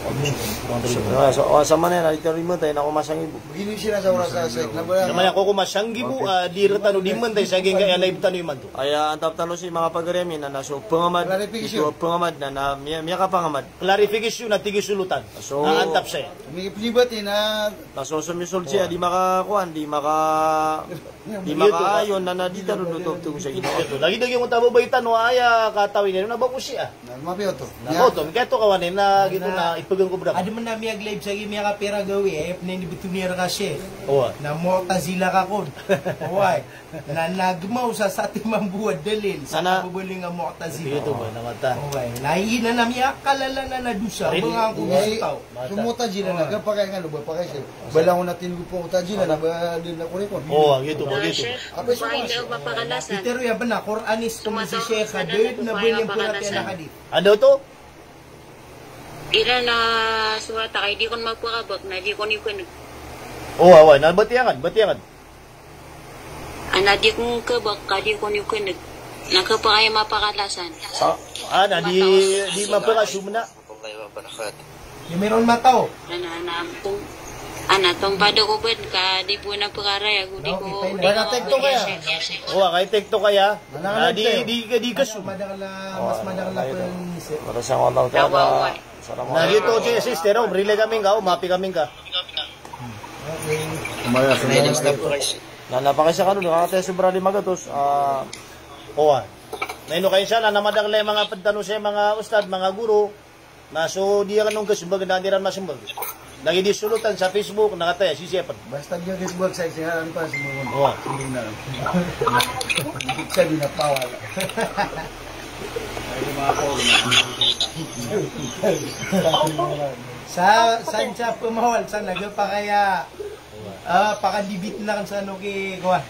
Sa, sa, o, sa maana, na di tano rimantay na ko masang ibo. Begini sila sa oras sa, sa, na ba? Sa maana, ko ko masang ibo, ah, di rtano di mantay sa giyangkaya live tano imanto. Aya antap tano si manga pagari ami na, na so pangamad, clarification. Ito pangamad na, na miya, miyakapangamad. Clarification na tig i Solotan. So, na antap saya. Miyakapelibat ina. Na so somisold siya, di makakowan, di maka, di makaayon na, na di tano dototong sa ginawa. Ito, lagid a giyoto a babay tano, aya katawi niyan na ba ko siya. Na, mapiya oto. Na, oto, miyakato ka wanin na giyoto na ipegang ko bra. Adn man a miyag-live sa giya miyakapira gawii, eh, pn a inibtho niyan rka, Sheikh. Owa. Na Mu'tazila ka kon. Oway. Na, na gmaw sa satiman bo a dalil sa kababaling a Mu'tazila. Giyoto ba, na mata. Oway. Na ina na miyakalala na, na dosa. Ba nga ko dosa taw. So Mu'tazila na, kapakay nga lo ba, pakay siya. Ba langon a tindg o Mu'tazila na, ba di na korek on. Owa, giyoto ba, giyoto. Apiya so mas. Peter, oya bnar, Qur'an is, kon si Sheikh, a da dn a ba niyan pratiyayaan a hadith. Anda oto? Iran a surat a kay di kon mapakabak na di kon ikeneg. O, awa, na batiya ngka, batiya ngka. Ana di kon kebak ka di kon ikeneg. Na kepakay a mapakalasan. Sa, ana di, di mapakasumna. Di miron mataw. Ana, ana, ampun. Ana, tompa da ko bed ka di bo na pekaray ago di ko. Wala TikTok aya. Wala TikTok aya. Na di, di, di, di kesu. Mas madakl a, mas madakl a pengisi. Wala sa Allah Ta'ala. Assalamualaikum. Na giyoto si sister, o, relay kami ngka, o, maapi kami ngka. Na, na pakaisa kano, di ka kataya sobra lima gatos, ah. Owa. Na ino ka, insha Allah, na madakl a manga ped tano sa manga ustad, manga guro. Na so di aken on kesembag na di ran masembag. Lagid i Solotan sa Facebook, na kataya, sisii apen. Basta di aken kesembag sa isi ngaran pa, sembag on. Owa. Sembag na. Ibig sabihin na pawal. Sa, san sa pemawal, san na gepakay a, ah, pakandibit na kan sa ano ki, kowan.